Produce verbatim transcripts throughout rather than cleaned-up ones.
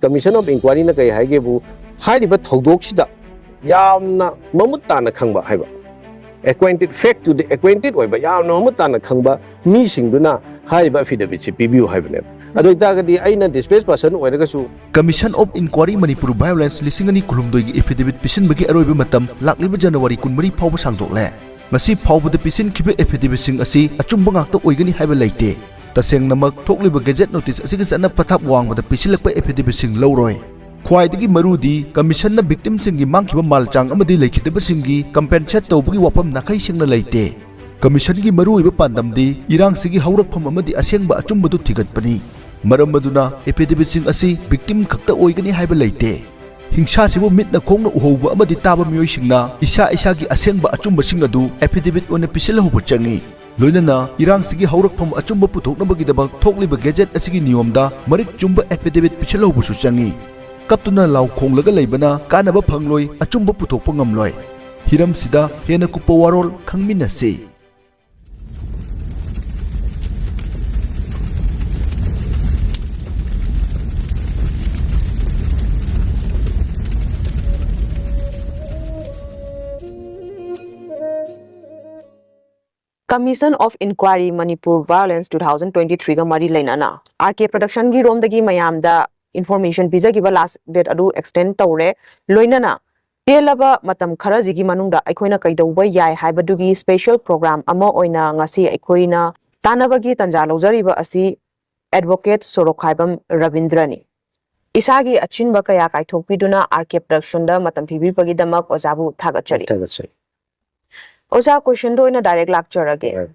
Commission of Inquiryꯅ ꯀꯩ ꯍꯥꯏꯒꯦꯕꯨ, ꯍꯥꯏꯔꯤꯕ ꯊꯧꯗꯣꯛꯁꯤꯗ ꯌꯥꯝꯅ ꯃꯃꯨꯠ ꯇꯥꯅ ꯈꯪꯕ ꯍꯥꯏꯕ, acquainted, fact to the acquainted ꯑꯣꯏꯕ, ꯌꯥꯝꯅ ꯃꯃꯨꯠ ꯇꯥꯅ ꯈꯪꯕ ꯃꯤꯁꯤꯡꯗꯨꯅ ꯍꯥꯏꯔꯤꯕ affidavitꯁꯤ ꯄꯤꯕꯤꯌꯨ ꯍꯥꯏꯕꯅꯦꯕ꯫ ꯑꯗꯨ ꯑꯣꯏꯇꯥꯔꯒꯗꯤ ꯑꯩꯅ displaced person ꯑꯣꯏꯔꯒꯁꯨ Commission of Inquiry Manipur Violence ꯂꯤꯁꯤꯡ ꯑꯅꯤ ꯀꯨꯟꯍꯨꯝꯗꯣꯏꯒꯤ affidavit ꯄꯤꯁꯤꯟꯕꯒꯤ ꯑꯔꯣꯏꯕ ꯃꯇꯝ ꯂꯥꯛꯂꯤꯕ ꯖꯅꯋꯥꯔꯤ ꯀꯨꯟꯃꯔꯤ ꯐꯥꯎꯕ ꯁꯥꯡꯗꯣꯛꯂꯦ꯫ ꯉꯁꯤ ꯐꯥꯎꯕꯗ ꯄꯤꯁꯤꯟꯈꯤꯕ affidavitꯁꯤꯡ ꯑꯁꯤ ꯑꯆꯨꯝꯕ ꯉꯥꯛꯇ ꯑꯣꯏꯒꯅꯤ ꯍꯥꯏꯕ ꯂꯩꯇꯦ꯫ ꯇꯁꯦꯡꯅꯃꯛ ꯊꯣꯛꯂꯤꯕ Gazette notice ꯑꯁꯤꯒꯤ ꯆꯠꯅ ꯄꯊꯥꯞ ꯋꯥꯡꯃꯗ ꯄꯤꯁꯤꯜꯂꯛꯄ affidavitꯁꯤꯡ ꯂꯧꯔꯣꯏ꯫ ꯈ꯭ꯋꯥꯏꯗꯒꯤ ꯃꯔꯨꯗꯤ Commissionꯅ victimꯁꯤꯡꯒꯤ ꯃꯥꯡꯈꯤꯕ ꯃꯥꯜ ꯆꯥꯡ ꯑꯃꯗꯤ ꯂꯩꯈꯤꯗꯕꯁꯤꯡꯒꯤ compensate ꯇꯧꯕꯒꯤ ꯋꯥꯐꯝ ꯅꯥꯈꯩ ꯁꯦꯡꯅ ꯂꯩꯇꯦ꯫ Commissionꯒꯤ ꯃꯔꯨꯑꯣꯏꯕ ꯄꯥꯟꯗꯝꯗꯤ ꯏꯔꯥꯡꯁꯤꯒꯤ ꯍꯧꯔꯛꯐꯝ ꯑꯃꯗꯤ ꯑꯁꯦꯡꯕ ꯑꯆꯨꯝꯕꯗꯨ ꯊꯤꯒꯠꯄꯅꯤ꯫ ꯃꯔꯝ ꯑꯗꯨꯅ affidavitꯁꯤꯡ ꯑꯁꯤ victim ꯈꯛꯇ ꯑꯣꯏꯒꯅꯤ ꯍꯥꯏꯕ ꯂꯩꯇꯦ꯫ ꯍꯤꯡꯁꯥꯁꯤꯕꯨ ꯃꯤꯠꯅ ꯈꯣꯡꯅ ꯎꯍꯧꯕ ꯑꯃꯗꯤ ꯇꯥꯕ ꯃꯤꯑꯣꯏꯁꯤꯡꯅ ꯏꯁꯥ ꯏꯁꯥꯒꯤ ꯑꯁꯦꯡꯕ ꯑꯆꯨꯝꯕꯁꯤꯡ ꯑꯗꯨ affidavit ꯑꯣꯏꯅ ꯄꯤꯁꯤꯜꯍꯧꯕ ꯆꯪꯏ꯫ ꯂꯣꯏꯅꯅ ꯏꯔꯥꯡꯁꯤꯒꯤ ꯍꯧꯔꯛꯐꯝ ꯑꯆꯨꯝꯕ ꯄꯨꯊꯣꯛꯅꯕꯒꯤꯗꯃꯛ ꯊꯣꯛꯂꯤꯕ Gazette ꯑꯁꯤꯒꯤ ꯅꯤꯌꯣꯝꯗ ꯃꯔꯤꯛ ꯆꯨꯝꯕ affidavit ꯄꯤꯁꯤꯜꯍꯧꯕꯁꯨ ꯆꯪꯏ꯫ ꯀꯞꯇꯨꯅ ꯂꯥꯎ ꯈꯣꯡꯂꯒ ꯂꯩꯕꯅ ꯀꯥꯟꯅꯕ ꯐꯪꯂꯣꯏ, ꯑꯆꯨꯝꯕ ꯄꯨꯊꯣꯛꯄ ꯉꯝꯂꯣꯏ꯫ ꯍꯤꯔꯝꯁꯤꯗ ꯍꯦꯟꯅ ꯀꯨꯞꯄ ꯋꯥꯔꯣꯜ ꯈꯪꯃꯤꯟꯅꯁꯤ꯫ Commission of Inquiry Manipur Violence two thousand twenty-threeꯒ ꯃꯔꯤ ꯂꯩꯅꯅ RK Productionꯒꯤ ꯔꯣꯝꯗꯒꯤ ꯃꯌꯥꯝꯗ information ꯄꯤꯖꯈꯤꯕ last date ꯑꯗꯨ extend ꯇꯧꯔꯦ꯫ ꯂꯣꯏꯅꯅ ꯇꯦꯜꯂꯕ ꯃꯇꯝ ꯈꯔꯁꯤꯒꯤ ꯃꯅꯨꯡꯗ ꯑꯩꯈꯣꯏꯅ ꯀꯩꯗꯧꯕ ꯌꯥꯏ ꯍꯥꯏꯕꯗꯨꯒꯤ special program ꯑꯃ ꯑꯣꯏꯅ ꯉꯁꯤ ꯑꯩꯈꯣꯏꯅ ꯇꯥꯟꯅꯕꯒꯤ ꯇꯥꯟꯖꯥ ꯂꯧꯖꯔꯤꯕ ꯑꯁꯤ Advocate ꯁꯣꯔꯣꯛꯈꯥꯏꯕꯝ ꯔꯕꯤꯟꯗ꯭ꯔꯅꯤ꯫ ꯏꯁꯥꯒꯤ ꯑꯆꯤꯟꯕ ꯀꯌꯥ ꯀꯥꯏꯊꯣꯛꯄꯤꯗꯨꯅ RK Productionꯗ ꯃꯇꯝ ꯄꯤꯕꯤꯕꯒꯤꯗꯃꯛ ꯑꯣꯖꯥꯕꯨ ꯊꯥꯒꯠꯆꯔꯤ꯫ ꯊꯥꯒꯠꯆꯔꯤ꯫ ꯑꯣꯖꯥ, questionꯗ ꯑꯣꯏꯅ direct ꯂꯥꯛꯆꯔꯒꯦ꯫ ꯍꯣꯏ꯫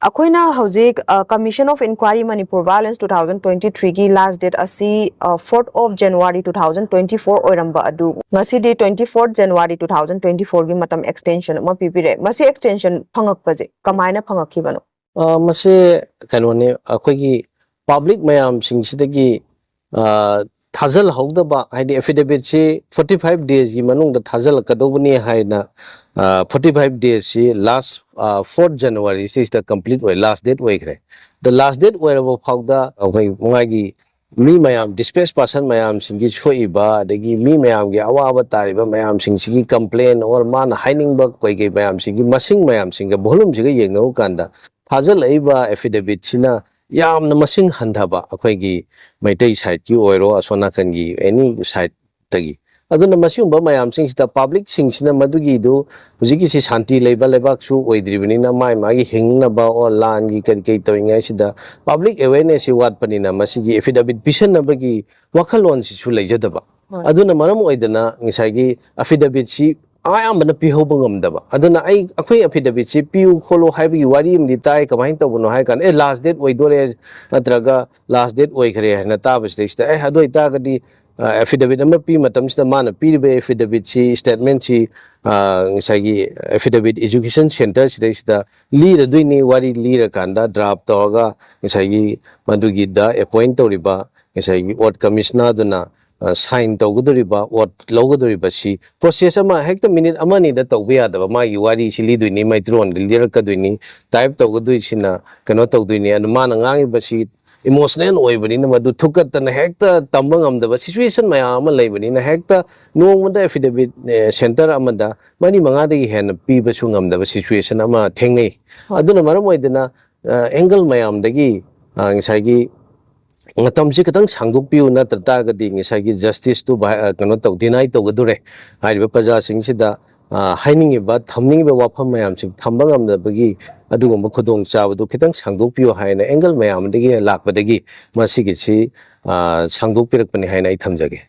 ꯑꯩꯈꯣꯏꯅ ꯍꯧꯖꯤꯛ, ꯑ, Commission of Inquiry Manipur Violence two thousand twenty-threeꯒꯤ last date ꯑꯁꯤ, ꯑ, fourth of January two thousand twenty-four ꯑꯣꯏꯔꯝꯕ ꯑꯗꯨ ꯉꯁꯤꯗꯤ twenty-fourth January two thousand twenty-fourꯒꯤ ꯃꯇꯝ extension ꯑꯃ ꯄꯤꯕꯤꯔꯦ꯫ ꯃꯁꯤ extension ꯐꯪꯉꯛꯄꯁꯦ ꯀꯃꯥꯏꯅ ꯐꯪꯉꯛꯈꯤꯕꯅꯣ? ꯑ, ꯃꯁꯤ ꯀꯩꯅꯣꯅꯤ, ꯑꯩꯈꯣꯏꯒꯤ public ꯃꯌꯥꯝꯁꯤꯡꯁꯤꯗꯒꯤ, ꯑ, ꯊꯥꯖꯤꯜꯍꯧꯗꯕ, ꯍꯥꯏꯗꯤ affidavitꯁꯤ forty five daysꯀꯤ ꯃꯅꯨꯡꯗ ꯊꯥꯖꯤꯜꯂꯛꯀꯗꯧꯕꯅꯤ ꯍꯥꯏꯅ, ꯑ, forty five daysꯁꯤ last, ꯑ, fourth Januaryꯁꯤꯗ complete ꯑꯣꯏ, last date ꯑꯣꯏꯈ꯭ꯔꯦ꯫ The last date ꯑꯣꯏꯔꯕ ꯐꯥꯎꯗ ꯑꯩꯈꯣꯏ ꯃꯥꯒꯤ ꯃꯤ ꯃꯌꯥꯝ, displaced person ꯃꯌꯥꯝꯁꯤꯡꯒꯤ ꯁꯣꯛꯏꯕ, ꯑꯗꯒꯤ ꯃꯤ ꯃꯌꯥꯝꯒꯤ ꯑꯋꯥꯕ ꯇꯥꯔꯤꯕ ꯃꯌꯥꯝꯁꯤꯡꯁꯤꯒꯤ complain or ꯃꯥꯅ ꯍꯥꯏꯅꯤꯡꯕ ꯀꯩꯀꯩ ꯃꯌꯥꯝꯁꯤꯒꯤ ꯃꯁꯤꯡ ꯃꯌꯥꯝꯁꯤꯡꯒ volume ꯁꯤꯒ ꯌꯦꯡꯅꯔꯨ ꯀꯥꯟꯗ, ꯊꯥꯖꯤꯜꯂꯛꯏꯕ affidavit ꯁꯤꯅ ꯌꯥꯝꯅ ꯃꯁꯤꯡ ꯍꯟꯊꯕ, ꯑꯩꯈꯣꯏꯒꯤ ꯃꯩꯇꯩ side ꯀꯤ ꯑꯣꯏꯔꯣ, ꯑꯁꯣꯝ ꯅꯥꯀꯟꯒꯤ any side ꯇꯒꯤ꯫ ꯑꯗꯨꯅ ꯃꯁꯤꯒꯨꯝꯕ ꯃꯌꯥꯝꯁꯤꯡꯁꯤꯗ public ꯁꯤꯡꯁꯤꯅ ꯃꯗꯨꯒꯤꯗꯨ, ꯍꯧꯖꯤꯛꯀꯤꯁꯤ ꯁꯥꯟꯇꯤ ꯂꯩꯕ ꯂꯩꯕꯥꯛꯁꯨ ꯑꯣꯏꯗ꯭ꯔꯤꯕꯅꯤꯅ, ꯃꯥꯏ ꯃꯥꯒꯤ ꯍꯤꯡꯅꯕ or ꯂꯥꯟꯒꯤ ꯀꯔꯤ ꯀꯔꯤ ꯇꯧꯔꯤꯉꯩꯁꯤꯗ public awareness ꯁꯤ ꯋꯥꯠꯄꯅꯤꯅ, ꯃꯁꯤꯒꯤ affidavit ꯄꯤꯁꯟꯅꯕꯒꯤ ꯋꯥꯈꯜꯂꯣꯟꯁꯤꯁꯨ ꯂꯩꯖꯗꯕ꯫ ꯍꯣꯏ꯫ ꯑꯗꯨꯅ ꯃꯔꯝ ꯑꯣꯏꯗꯅ ꯉꯁꯥꯏꯒꯤ affidavit ꯁꯤ ꯑꯌꯥꯝꯕꯅ ꯄꯤꯍꯧꯕ ꯉꯝꯗꯕ꯫ ꯑꯗꯨꯅ ꯑꯩ, ꯑꯩꯈꯣꯏ affidavit ꯁꯤ ꯄꯤꯌꯨ ꯈꯣꯠꯂꯨ ꯍꯥꯏꯕꯒꯤ ꯋꯥꯔꯤ ꯑꯃꯗꯤ ꯇꯥꯏ꯫ ꯀꯃꯥꯏꯅ ꯇꯧꯕꯅꯣ ꯍꯥꯏ ꯀꯥꯟꯗ, "ꯑꯦ, last date ꯑꯣꯏꯗꯣꯔꯦ, ꯅꯠꯇ꯭ꯔꯒ last date ꯑꯣꯏꯈ꯭ꯔꯦ" ꯍꯥꯏꯅ ꯇꯥꯕꯁꯤꯗꯩꯁꯤꯗ, "ꯑꯦ, ꯑꯗꯨ ꯑꯣꯏꯇꯥꯔꯒꯗꯤ, ꯑ, affidavit ꯑꯃ ꯄꯤ ꯃꯇꯝꯁꯤꯗ ꯃꯥꯅ ꯄꯤꯔꯤꯕ affidavit ꯁꯤ, statement ꯁꯤ, ꯑ, ꯉꯁꯥꯏꯒꯤ affidavit education centre ꯁꯤꯗꯩꯁꯤꯗ ꯂꯤꯔꯗꯣꯏꯅꯤ꯫ ꯋꯥꯔꯤ ꯂꯤꯔꯀꯥꯟꯗ draft ꯇꯧꯔꯒ ꯉꯁꯥꯏꯒꯤ ꯃꯗꯨꯒꯤꯗ appoint ꯇꯧꯔꯤꯕ ꯉꯁꯥꯏꯒꯤ oath commissioner ꯗꯨꯅ, ꯑ, sign ꯇꯧꯒꯗꯧꯔꯤꯕ, oath ꯂꯧꯒꯗꯧꯔꯤꯕ ꯁꯤ process ꯑꯃ ꯍꯦꯛꯇ minute ꯑꯃ ꯑꯅꯤꯗ ꯇꯧꯕ ꯌꯥꯗꯕ꯫ ꯃꯥꯒꯤ ꯋꯥꯔꯤꯁꯤ ꯂꯤꯗꯣꯏꯅꯤ, ꯃꯩꯇꯩꯂꯣꯟꯗ ꯂꯤꯔꯛꯀꯗꯣꯏꯅꯤ, type ꯇꯧꯒꯗꯣꯏꯁꯤꯅ ꯀꯩꯅꯣ ꯇꯧꯗꯣꯏꯅꯤ꯫ ꯑꯗꯨ ꯃꯥꯅ ꯉꯥꯡꯉꯤꯕꯁꯤ emotional ꯑꯣꯏꯕꯅꯤꯅ, ꯃꯗꯨ ꯊꯨꯛꯀꯠꯇꯅ ꯍꯦꯛꯇ ꯇꯝꯕ ꯉꯝꯗꯕ situation ꯃꯌꯥꯝ ꯑꯃ ꯂꯩꯕꯅꯤꯅ, ꯍꯦꯛꯇ ꯅꯣꯡꯃꯗ affidavit, ꯑꯦ, centre ꯑꯃꯗ ꯃꯔꯤ ꯃꯉꯥꯗꯒꯤ ꯍꯦꯟꯅ ꯄꯤꯕꯁꯨ ꯉꯝꯗꯕ situation ꯑꯃ ꯊꯦꯡꯅꯩ꯫ ꯍꯣꯏ꯫ ꯑꯗꯨꯅ ꯃꯔꯝ ꯑꯣꯏꯗꯅ, ꯑ, angle ꯃꯌꯥꯝꯗꯒꯤ, ꯑ, ꯉꯁꯥꯏꯒꯤ ꯃꯇꯝꯁꯤ ꯈꯤꯇꯪ ꯁꯥꯡꯗꯣꯛꯄꯤꯌꯨ, ꯅꯠꯇ ꯇꯥꯔꯒꯗꯤ ꯉꯁꯥꯏꯒꯤ justice ꯇꯨ ꯚꯥꯏ-, ꯑ, ꯀꯩꯅꯣ ꯇꯧ, deny ꯇꯧꯒꯗꯧꯔꯦ꯫ ꯍꯥꯏꯔꯤꯕ ꯄ꯭ꯔꯖꯥꯁꯤꯡꯁꯤꯗ, ꯑ, ꯍꯥꯏꯅꯤꯡꯉꯤꯕ, ꯊꯝꯅꯤꯡꯉꯤꯕ ꯋꯥꯐꯝ ꯃꯌꯥꯝꯁꯤꯡ ꯊꯝꯕ ꯉꯝꯗꯕꯒꯤ ꯑꯗꯨꯒꯨꯝꯕ ꯈꯨꯗꯣꯡꯆꯥꯕꯗꯨ ꯈꯤꯇꯪ ꯁꯥꯡꯗꯣꯛꯄꯤꯌꯨ ꯍꯥꯏꯅ angle ꯃꯌꯥꯝꯗꯒꯤ ꯂꯥꯛꯄꯗꯒꯤ ꯃꯁꯤꯒꯤꯁꯤ, ꯑ, ꯁꯥꯡꯗꯣꯛꯄꯤꯔꯛꯄꯅꯤ ꯍꯥꯏꯅ ꯑꯩ ꯊꯝꯖꯒꯦ꯫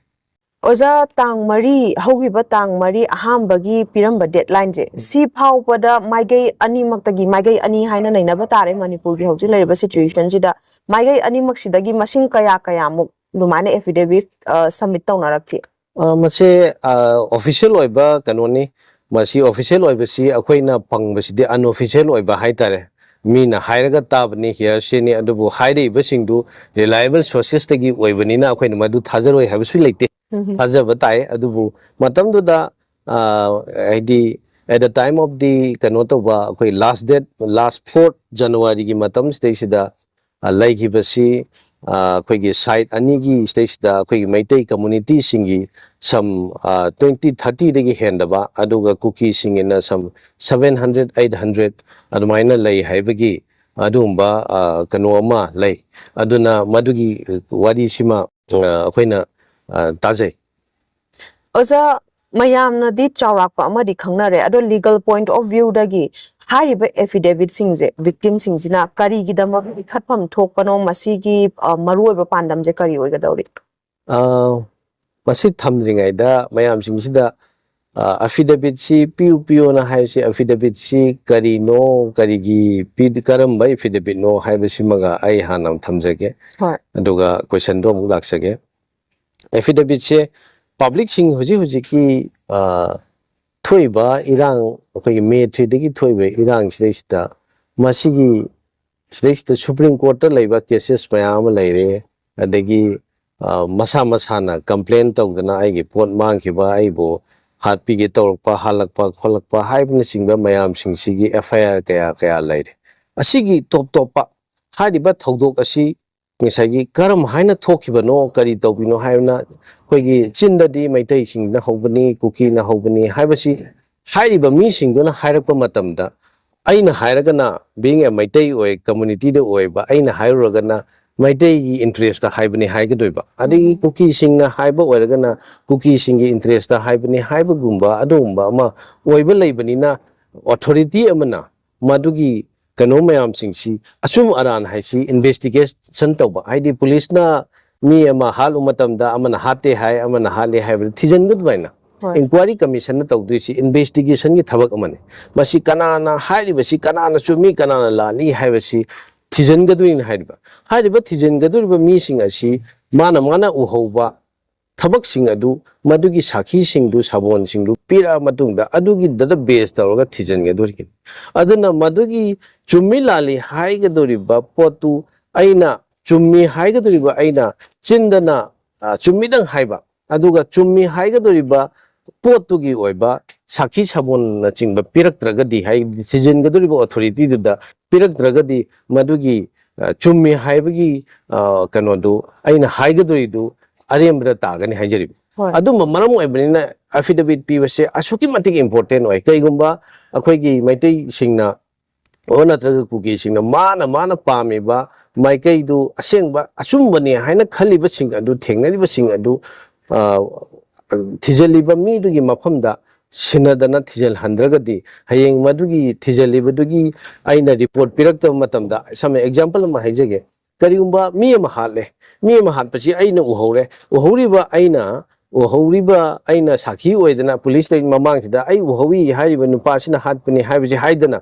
ꯑꯣꯖꯥ, ꯇꯥꯡ ꯃꯔꯤ, ꯍꯧꯈꯤꯕ ꯇꯥꯡ ꯃꯔꯤ ꯑꯍꯥꯟꯕꯒꯤ ꯄꯤꯔꯝꯕ deadline ꯁꯦ, ꯁꯤ ꯐꯥꯎꯕꯗ ꯃꯥꯏꯀꯩ ꯑꯅꯤꯃꯛꯇꯒꯤ, ꯃꯥꯏꯀꯩ ꯑꯅꯤ ꯍꯥꯏꯅ ꯅꯩꯅꯕ ꯇꯥꯔꯦ ꯃꯅꯤꯄꯨꯔꯒꯤ ꯍꯧꯖꯤꯛ ꯂꯩꯔꯤꯕ situation ꯁꯤꯗ, ꯃꯥꯏꯀꯩ ꯑꯅꯤꯃꯛꯁꯤꯗꯒꯤ ꯃꯁꯤꯡ ꯀꯌꯥ ꯀꯌꯥꯃꯨꯛ ꯑꯗꯨꯃꯥꯏꯅ affidavit, ꯑ, submit ꯇꯧꯅꯔꯛꯈꯤ? ꯑ, ꯃꯁꯦ, ꯑ, official ꯑꯣꯏꯕ ꯀꯩꯅꯣꯅꯤ꯫ ꯃꯁꯤ official ꯑꯣꯏꯕꯁꯤ ꯑꯩꯈꯣꯏꯅ ꯐꯪꯕꯁꯤꯗꯤ unofficial ꯑꯣꯏꯕ ꯍꯥꯏꯇꯥꯔꯦ꯫ ꯃꯤꯅ ꯍꯥꯏꯔꯒ ꯇꯥꯕꯅꯤ, hearsay ꯅꯤ, ꯑꯗꯨꯕꯨ ꯍꯥꯏꯔꯛꯏꯕꯁꯤꯡꯗꯨ reliable sources ꯇꯒꯤ ꯑꯣꯏꯕꯅꯤꯅ ꯑꯩꯈꯣꯏꯅ ꯃꯗꯨ ꯊꯥꯖꯔꯣꯏ ꯍꯥꯏꯕꯁꯨ ꯂꯩꯇꯦ꯫ ꯎꯝ꯫ ꯊꯥꯖꯕ ꯇꯥꯏ꯫ ꯑꯗꯨꯕꯨ ꯃꯇꯝꯗꯨꯗ, ꯑ, ꯍꯥꯏꯗꯤ, at the time of the ꯀꯩꯅꯣ ꯇꯧꯕ, ꯑꯩꯈꯣꯏ last date, last fourth January ꯒꯤ ꯃꯇꯝꯁꯤꯗꯩꯁꯤꯗ, ꯑ, ꯂꯩꯈꯤꯕꯁꯤ, ꯑ, ꯑꯩꯈꯣꯏꯒꯤ side ꯑꯅꯤꯒꯤ ꯁꯤꯗꯩꯁꯤꯗ ꯑꯩꯈꯣꯏꯒꯤ ꯃꯩꯇꯩ communityꯁꯤꯡꯒꯤ some, ꯑ, twenty thirtyꯗꯒꯤ ꯍꯦꯟꯗꯕ, ꯑꯗꯨꯒ ꯀꯨꯀꯤꯁꯤꯡꯒꯤꯅ some seven hundred, eight hundred ꯑꯗꯨꯃꯥꯏꯅ ꯂꯩ ꯍꯥꯏꯕꯒꯤ ꯑꯗꯨꯒꯨꯝꯕ, ꯑ, ꯀꯩꯅꯣ ꯑꯃ ꯂꯩ꯫ ꯑꯗꯨꯅ ꯃꯗꯨꯒꯤ ꯋꯥꯔꯤꯁꯤꯃ, ꯑ, ꯑꯩꯈꯣꯏꯅ, ꯑ, ꯇꯥꯖꯩ꯫ ꯑꯣꯖꯥ, ꯃꯌꯥꯝꯅꯗꯤ ꯆꯥꯎꯔꯥꯛꯄ ꯑꯃꯗꯤ ꯈꯪꯅꯔꯦ, ꯑꯗꯣ legal point of viewꯗꯒꯤ ꯍꯥꯏꯔꯤꯕ affidavitꯁꯤꯡꯁꯦ victimꯁꯤꯡꯁꯤꯅ ꯀꯔꯤꯒꯤꯗꯃꯛ ꯄꯤꯈꯠꯐꯝ ꯊꯣꯛꯄꯅꯣ, ꯃꯁꯤꯒꯤ, ꯑ, ꯃꯔꯨꯑꯣꯏꯕ ꯄꯥꯟꯗꯝꯁꯦ ꯀꯔꯤ ꯑꯣꯏꯒꯗꯧꯔꯤ? ꯑ, ꯃꯁꯤ ꯊꯝꯗ꯭ꯔꯤꯉꯩꯗ ꯃꯌꯥꯝꯁꯤꯡꯁꯤꯗ, ꯑ, affidavitꯁꯤ ꯄꯤꯌꯨ ꯄꯤꯌꯨꯅ ꯍꯥꯏꯔꯤꯁꯤ, affidavitꯁꯤ ꯀꯔꯤꯅꯣ, ꯀꯔꯤꯒꯤ ꯄꯤ-, ꯀꯔꯝꯕ affidavitꯅꯣ ꯍꯥꯏꯕꯁꯤꯃꯒ ꯑꯩ ꯍꯥꯟꯅ ꯑꯃꯨꯛ ꯊꯝꯖꯒꯦ꯫ ꯍꯣꯏ꯫ ꯑꯗꯨꯒ questionꯗꯣ ꯑꯃꯨꯛ ꯂꯥꯛꯆꯒꯦ꯫ Affidavitꯁꯦ publicꯁꯤꯡ ꯍꯧꯖꯤꯛ ꯍꯧꯖꯤꯛꯀꯤ, ꯑ, ꯊꯣꯛꯏꯕ ꯏꯔꯥꯡ, ꯑꯩꯈꯣꯏꯒꯤ May threeꯗꯒꯤ ꯊꯣꯛꯏꯕ ꯏꯔꯥꯡꯁꯤꯗꯩꯁꯤꯗ, ꯃꯁꯤꯒꯤ ꯁꯤꯗꯩꯁꯤꯗ Supreme Courtꯇ ꯂꯩꯕ cases ꯃꯌꯥꯝ ꯑꯃ ꯂꯩꯔꯦ꯫ ꯑꯗꯒꯤ, ꯑ, ꯃꯁꯥ ꯃꯁꯥꯅ complain ꯇꯧꯗꯅ ꯑꯩꯒꯤ ꯄꯣꯠ ꯃꯥꯡꯈꯤꯕ, ꯑꯩꯕꯨ ꯍꯥꯠꯄꯤꯒꯦ ꯇꯧꯔꯛꯄ, ꯍꯥꯠꯂꯛꯄ, ꯈꯣꯠꯂꯛꯄ ꯍꯥꯏꯕꯅꯆꯤꯡꯕ ꯃꯌꯥꯝꯁꯤꯡꯁꯤꯒꯤ FIR ꯀꯌꯥ ꯀꯌꯥ ꯂꯩꯔꯦ꯫ ꯑꯁꯤꯒꯤ ꯇꯣꯞ ꯇꯣꯞꯄ ꯍꯥꯏꯔꯤꯕ ꯊꯧꯗꯣꯛ ꯑꯁꯤ ꯉꯁꯥꯏꯒꯤ ꯀꯔꯝ ꯍꯥꯏꯅ ꯊꯣꯛꯈꯤꯕꯅꯣ, ꯀꯔꯤ ꯇꯧꯕꯤꯅꯣ ꯍꯥꯏꯕꯅ, ꯑꯩꯈꯣꯏꯒꯤ ꯆꯤꯟꯗꯗꯤ ꯃꯩꯇꯩꯁꯤꯡꯅ ꯍꯧꯕꯅꯤ, ꯀꯨꯀꯤꯅ ꯍꯧꯕꯅꯤ ꯍꯥꯏꯕꯁꯤ ꯍꯥꯏꯔꯤꯕ ꯃꯤꯁꯤꯡꯗꯨꯅ ꯍꯥꯏꯔꯛꯄ ꯃꯇꯝꯗ, ꯑꯩꯅ ꯍꯥꯏꯔꯒꯅ, being a ꯃꯩꯇꯩ ꯑꯣꯏ, communityꯗ ꯑꯣꯏꯕ, ꯑꯩꯅ ꯍꯥꯏꯔꯨꯔꯒꯅ ꯃꯩꯇꯩꯒꯤ interestꯇ ꯍꯥꯏꯕꯅꯤ ꯍꯥꯏꯒꯗꯣꯏꯕ, ꯑꯗꯒꯤ ꯀꯨꯀꯤꯁꯤꯡꯅ ꯍꯥꯏꯕ ꯑꯣꯏꯔꯒꯅ ꯀꯨꯀꯤꯁꯤꯡꯒꯤ interestꯇ ꯍꯥꯏꯕꯅꯤ ꯍꯥꯏꯕꯒꯨꯝꯕ ꯑꯗꯨꯒꯨꯝꯕ ꯑꯃ ꯑꯣꯏꯕ ꯂꯩꯕꯅꯤꯅ, authority ꯑꯃꯅ ꯃꯗꯨꯒꯤ ꯀꯩꯅꯣ ꯃꯌꯥꯝꯁꯤꯡꯁꯤ, ꯑꯆꯨꯝ ꯑꯔꯥꯟ ꯍꯥꯏꯁꯤ investigation ꯇꯧꯕ, ꯍꯥꯏꯗꯤ ꯄꯨꯂꯤꯁꯅ ꯃꯤ ꯑꯃ ꯍꯥꯠꯂꯨ ꯃꯇꯝꯗ ꯑꯃꯅ ꯍꯥꯠꯇꯦ ꯍꯥꯏ, ꯑꯃꯅ ꯍꯥꯠꯂꯦ ꯍꯥꯏꯕꯗ ꯊꯤꯖꯤꯟꯒꯗꯕ ꯍꯥꯏꯅ ꯍꯣꯏ꯫ Inquiry Commissionꯅ ꯇꯧꯗꯣꯏꯁꯤ investigationꯒꯤ ꯊꯕꯛ ꯑꯃꯅꯤ꯫ ꯃꯁꯤ ꯀꯅꯥꯅ ꯍꯥꯏꯔꯤꯕꯁꯤ, ꯀꯅꯥꯅ ꯆꯨꯝꯃꯤ, ꯀꯅꯥꯅ ꯂꯥꯜꯂꯤ ꯍꯥꯏꯕꯁꯤ ꯊꯤꯖꯤꯟꯒꯗꯣꯏꯅꯤ ꯍꯥꯏꯔꯤꯕ꯫ ꯍꯥꯏꯔꯤꯕ ꯊꯤꯖꯤꯟꯒꯗꯧꯔꯤꯕ ꯃꯤꯁꯤꯡ ꯑꯁꯤ ꯃꯥꯅ ꯃꯥꯅ ꯎꯍꯧꯕ ꯊꯕꯛꯁꯤꯡ ꯑꯗꯨ, ꯃꯗꯨꯒꯤ ꯁꯥꯈꯤꯁꯤꯡꯗꯨ, ꯁꯥꯕꯣꯟꯁꯤꯡꯗꯨ ꯄꯤꯔꯛꯑ ꯃꯇꯨꯡꯗ ꯑꯗꯨꯒꯤꯗꯨꯗ base ꯇꯧꯔꯒ ꯊꯤꯖꯤꯟꯒꯗꯣꯔꯤꯕꯅꯤ꯫ ꯑꯗꯨꯅ ꯃꯗꯨꯒꯤ ꯆꯨꯝꯃꯤ ꯂꯥꯜꯂꯤ ꯍꯥꯏꯒꯗꯧꯔꯤꯕ ꯄꯣꯠꯇꯨ ꯑꯩꯅ ꯆꯨꯝꯃꯤ ꯍꯥꯏꯒꯗꯧꯔꯤꯕ ꯑꯩꯅ ꯆꯤꯟꯗꯅ, ꯑ, ꯆꯨꯝꯃꯤꯗꯪ ꯍꯥꯏꯕ, ꯑꯗꯨꯒ ꯆꯨꯝꯃꯤ ꯍꯥꯏꯒꯗꯧꯔꯤꯕ ꯄꯣꯠꯇꯨꯒꯤ ꯑꯣꯏꯕ ꯁꯥꯈꯤ ꯁꯥꯕꯣꯟꯅꯆꯤꯡꯕ ꯄꯤꯔꯛꯇ꯭ꯔꯒꯗꯤ, ꯍꯥꯏꯗꯤ ꯊꯤꯖꯤꯟꯒꯗꯧꯔꯤꯕ authorityꯗꯨꯗ ꯄꯤꯔꯛꯇ꯭ꯔꯒꯗꯤ, ꯃꯗꯨꯒꯤ ꯑ, ꯆꯨꯝꯃꯤ ꯍꯥꯏꯕꯒꯤ, ꯑ, ꯀꯩꯅꯣꯗꯨ ꯑꯩꯅ ꯍꯥꯏꯒꯗꯧꯔꯤꯗꯨ ꯑꯔꯦꯝꯕꯗ ꯇꯥꯒꯅꯤ ꯍꯥꯏꯖꯔꯤꯕ꯫ ꯍꯣꯏ꯫ ꯑꯗꯨꯝꯕ ꯃꯔꯝ ꯑꯣꯏꯕꯅꯤꯅ affidavit ꯄꯤꯕꯁꯦ ꯑꯁꯨꯛꯀꯤ ꯃꯇꯤꯛ important ꯑꯣꯏ꯫ ꯀꯩꯒꯨꯝꯕ ꯑꯩꯈꯣꯏꯒꯤ ꯃꯩꯇꯩꯁꯤꯡꯅ ꯑꯣ ꯅꯠꯇ꯭ꯔꯒ ꯀꯨꯀꯤꯁꯤꯡꯅ ꯃꯥꯅ ꯃꯥꯅ ꯄꯥꯝꯃꯤꯕ ꯃꯥꯏꯀꯩꯗꯨ ꯑꯁꯦꯡꯕ ꯑꯆꯨꯝꯕꯅꯤ ꯍꯥꯏꯅ ꯈꯜꯂꯤꯕꯁꯤꯡ ꯑꯗꯨ, ꯊꯦꯡꯅꯔꯤꯕꯁꯤꯡ ꯑꯗꯨ, ꯑ, ꯊꯤꯖꯤꯜꯂꯤꯕ ꯃꯤꯗꯨꯒꯤ ꯃꯐꯝꯗ ꯁꯤꯟꯅꯗꯅ ꯊꯤꯖꯤꯜꯍꯟꯗ꯭ꯔꯒꯗꯤ, ꯍꯌꯦꯡ ꯃꯗꯨꯒꯤ ꯊꯤꯖꯤꯜꯂꯤꯕꯗꯨꯒꯤ ꯑꯩꯅ report ꯄꯤꯔꯛꯇꯕ ꯃꯇꯝꯗ, ꯁꯝꯅ example ꯑꯃ ꯍꯥꯏꯖꯒꯦ, ꯀꯔꯤꯒꯨꯝꯕ ꯃꯤ ꯑꯃ ꯍꯥꯠꯂꯦ, ꯃꯤ ꯑꯃ ꯍꯥꯠꯄꯁꯤ ꯑꯩꯅ ꯎꯍꯧꯔꯦ, ꯎꯍꯧꯔꯤꯕ ꯑꯩꯅ ꯎꯍꯧꯔꯤꯕ ꯑꯩꯅ ꯁꯥꯈꯤ ꯑꯣꯏꯗꯅ ꯄꯨꯂꯤꯁꯇ ꯃꯃꯥꯡꯁꯤꯗ ꯑꯩ ꯎꯍꯧꯏ ꯍꯥꯏꯔꯤꯕ ꯅꯨꯄꯥꯁꯤꯅ ꯍꯥꯠꯄꯅꯤ ꯍꯥꯏꯕꯁꯤ ꯍꯥꯏꯗꯅ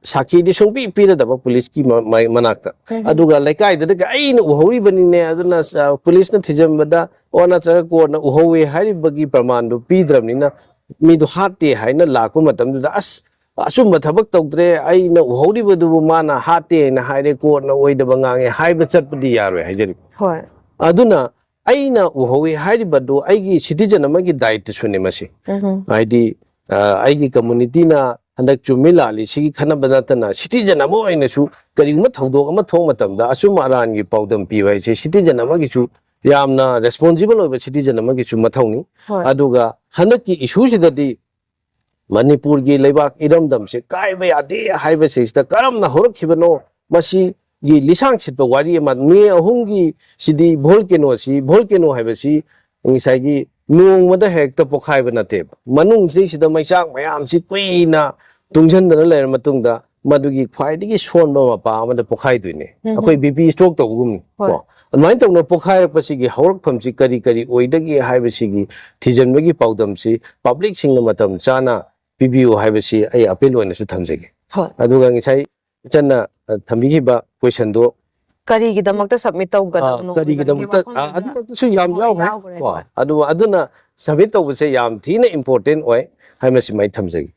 ꯁꯥꯈꯤꯗꯤ ꯁꯨꯡꯄꯤ ꯄꯤꯔꯗꯕ ꯄꯨꯂꯤꯁꯀꯤ ꯃ-, ꯃ-, ꯃꯅꯥꯛꯇ꯫ ꯎꯝ꯫ ꯑꯗꯨꯒ ꯂꯩꯀꯥꯏꯗꯨꯗꯒꯤ ꯑꯩꯅ ꯎꯍꯧꯔꯤꯕꯅꯤꯅꯦ, ꯑꯗꯨꯅ, ꯑ, ꯄꯨꯂꯤꯁꯅ ꯊꯤꯖꯤꯟꯕꯗ ꯑꯣ ꯅꯠꯇ꯭ꯔꯒ ꯀꯣꯔꯠꯅ ꯎꯍꯧꯋꯦ ꯍꯥꯏꯔꯤꯕꯒꯤ ꯄ꯭ꯔꯃꯥꯟꯗꯨ ꯄꯤꯗ꯭ꯔꯕꯅꯤꯅ ꯃꯤꯗꯨ ꯍꯥꯠꯇꯦ ꯍꯥꯏꯅ ꯂꯥꯛꯄ ꯃꯇꯝꯗꯨꯗ, "ꯑꯁ, ꯑꯆꯨꯝꯕ ꯊꯕꯛ ꯇꯧꯗ꯭ꯔꯦ, ꯑꯩꯅ ꯎꯍꯧꯔꯤꯕꯗꯨꯕꯨ ꯃꯥꯅ ꯍꯥꯠꯇꯦ ꯍꯥꯏꯅ ꯍꯥꯏꯔꯦ, ꯀꯣꯔꯠꯅ ꯑꯣꯏꯗꯕ ꯉꯥꯡꯉꯦ" ꯍꯥꯏꯕ ꯆꯠꯄꯗꯤ ꯌꯥꯔꯣꯏ ꯍꯥꯏꯖꯔꯤꯕ꯫ ꯍꯣꯏ꯫ ꯑꯗꯨꯅ ꯑꯩꯅ ꯎꯍꯧꯋꯤ ꯍꯥꯏꯔꯤꯕꯗꯨ ꯑꯩꯒꯤ citizen ꯑꯃꯒꯤ ꯗꯥꯏꯠꯇꯁꯨꯅꯦ ꯃꯁꯤ꯫ ꯎꯝ꯫ ꯍꯥꯏꯗꯤ, ꯑ, ꯑꯩꯒꯤ communityꯅ ꯍꯟꯗꯛ ꯆꯨꯝꯃꯤ ꯂꯥꯜꯂꯤ ꯁꯤꯒꯤ ꯈꯟꯅꯕ ꯅꯠꯇꯅ citizen ꯑꯃ ꯑꯣꯏꯅꯁꯨ ꯀꯔꯤꯒꯨꯝꯕ ꯊꯧꯗꯣꯛ ꯑꯃ ꯊꯣꯛ ꯃꯇꯝꯗ ꯑꯆꯨꯝ ꯑꯔꯥꯟꯒꯤ ꯄꯥꯎꯗꯝ ꯄꯤꯕ ꯍꯥꯏꯁꯦ citizen ꯑꯃꯒꯤꯁꯨ ꯌꯥꯝꯅ responsible ꯑꯣꯏꯕ citizen ꯑꯃꯒꯤꯁꯨ ꯃꯊꯧꯅꯤ꯫ ꯍꯣꯏ꯫ ꯑꯗꯨꯒ ꯍꯟꯗꯛꯀꯤ issueꯁꯤꯗꯗꯤ ꯃꯅꯤꯄꯨꯔꯒꯤ ꯂꯩꯕꯥꯛ ꯏꯔꯝꯗꯝꯁꯦ ꯀꯥꯏꯕ ꯌꯥꯗꯦ ꯍꯥꯏꯕꯁꯤꯗ ꯀꯔꯝꯅ ꯍꯧꯔꯛꯈꯤꯕꯅꯣ, ꯃꯁꯤꯒꯤ ꯂꯤꯁꯥꯡ ꯁꯤꯠꯄ ꯋꯥꯔꯤ ꯑꯃ, ꯃꯦ ꯑꯍꯨꯝꯒꯤ ꯁꯤꯗꯤ volcanoꯁꯤ, volcano ꯍꯥꯏꯕꯁꯤ ꯉꯁꯥꯏꯒꯤ ꯅꯣꯡꯃꯗ ꯍꯦꯛꯇ ꯄꯣꯛꯈꯥꯏꯕ ꯅꯠꯇꯦꯕ꯫ ꯃꯅꯨꯡꯁꯤꯗꯩꯁꯤꯗ ꯃꯩꯆꯥꯛ ꯃꯌꯥꯝꯁꯤ ꯀꯨꯏꯅ ꯇꯨꯡꯁꯤꯟꯗꯅ ꯂꯩꯔ ꯃꯇꯨꯡꯗ ꯃꯗꯨꯒꯤ ꯈ꯭ꯋꯥꯏꯗꯒꯤ ꯁꯣꯟꯕ ꯃꯄꯥ ꯑꯃꯗ ꯄꯣꯛꯈꯥꯏꯗꯣꯏꯅꯦ꯫ ꯎꯝ꯫ ꯑꯩꯈꯣꯏ BP stroke ꯇꯧꯕꯒꯨꯝꯅꯤ ꯍꯣꯏ꯫ ꯀꯣ꯫ ꯑꯗꯨꯃꯥꯏꯅ ꯇꯧꯅ ꯄꯣꯛꯈꯥꯏꯔꯛꯄꯁꯤꯒꯤ ꯍꯧꯔꯛꯐꯝꯁꯤ ꯀꯔꯤ ꯀꯔꯤ ꯑꯣꯏꯗꯒꯦ ꯍꯥꯏꯕꯁꯤꯒꯤ ꯊꯤꯖꯤꯟꯕꯒꯤ ꯄꯥꯎꯗꯝꯁꯤ publicꯁꯤꯡꯅ ꯃꯇꯝ ꯆꯥꯅ ꯄꯤꯕꯤꯌꯨ ꯍꯥꯏꯕꯁꯤ ꯑꯩ appeal ꯑꯣꯏꯅꯁꯨ ꯊꯝꯖꯒꯦ꯫ ꯍꯣꯏ꯫ ꯑꯗꯨꯒ ꯉꯁꯥꯏ ꯏꯆꯟꯅ, ꯑ, ꯊꯝꯕꯤꯈꯤꯕ questionꯗꯣ, ꯀꯔꯤꯒꯤꯗꯃꯛꯇ submit ꯑ, ꯇꯧꯒꯗꯕꯅꯣ? ꯀꯔꯤꯒꯤꯗꯃꯛꯇ, ꯃꯐꯝꯗꯨꯗ ꯑ, ꯑꯗꯨꯃꯛꯇꯁꯨ ꯌꯥꯝ ꯂꯣꯏ ꯌꯥꯎꯈ꯭ꯔꯦ꯫ ꯌꯥꯎꯈ꯭ꯔꯦ, ꯀꯣ, ꯍꯣꯏ꯫ ꯑꯗꯨ, ꯑꯗꯨꯅ submit ꯇꯧꯕꯁꯦ ꯌꯥꯝ ꯊꯤꯅ important ꯑꯣꯏ ꯍꯥꯏꯕꯁꯤꯃ ꯑꯩ ꯊꯝꯖꯒꯦ꯫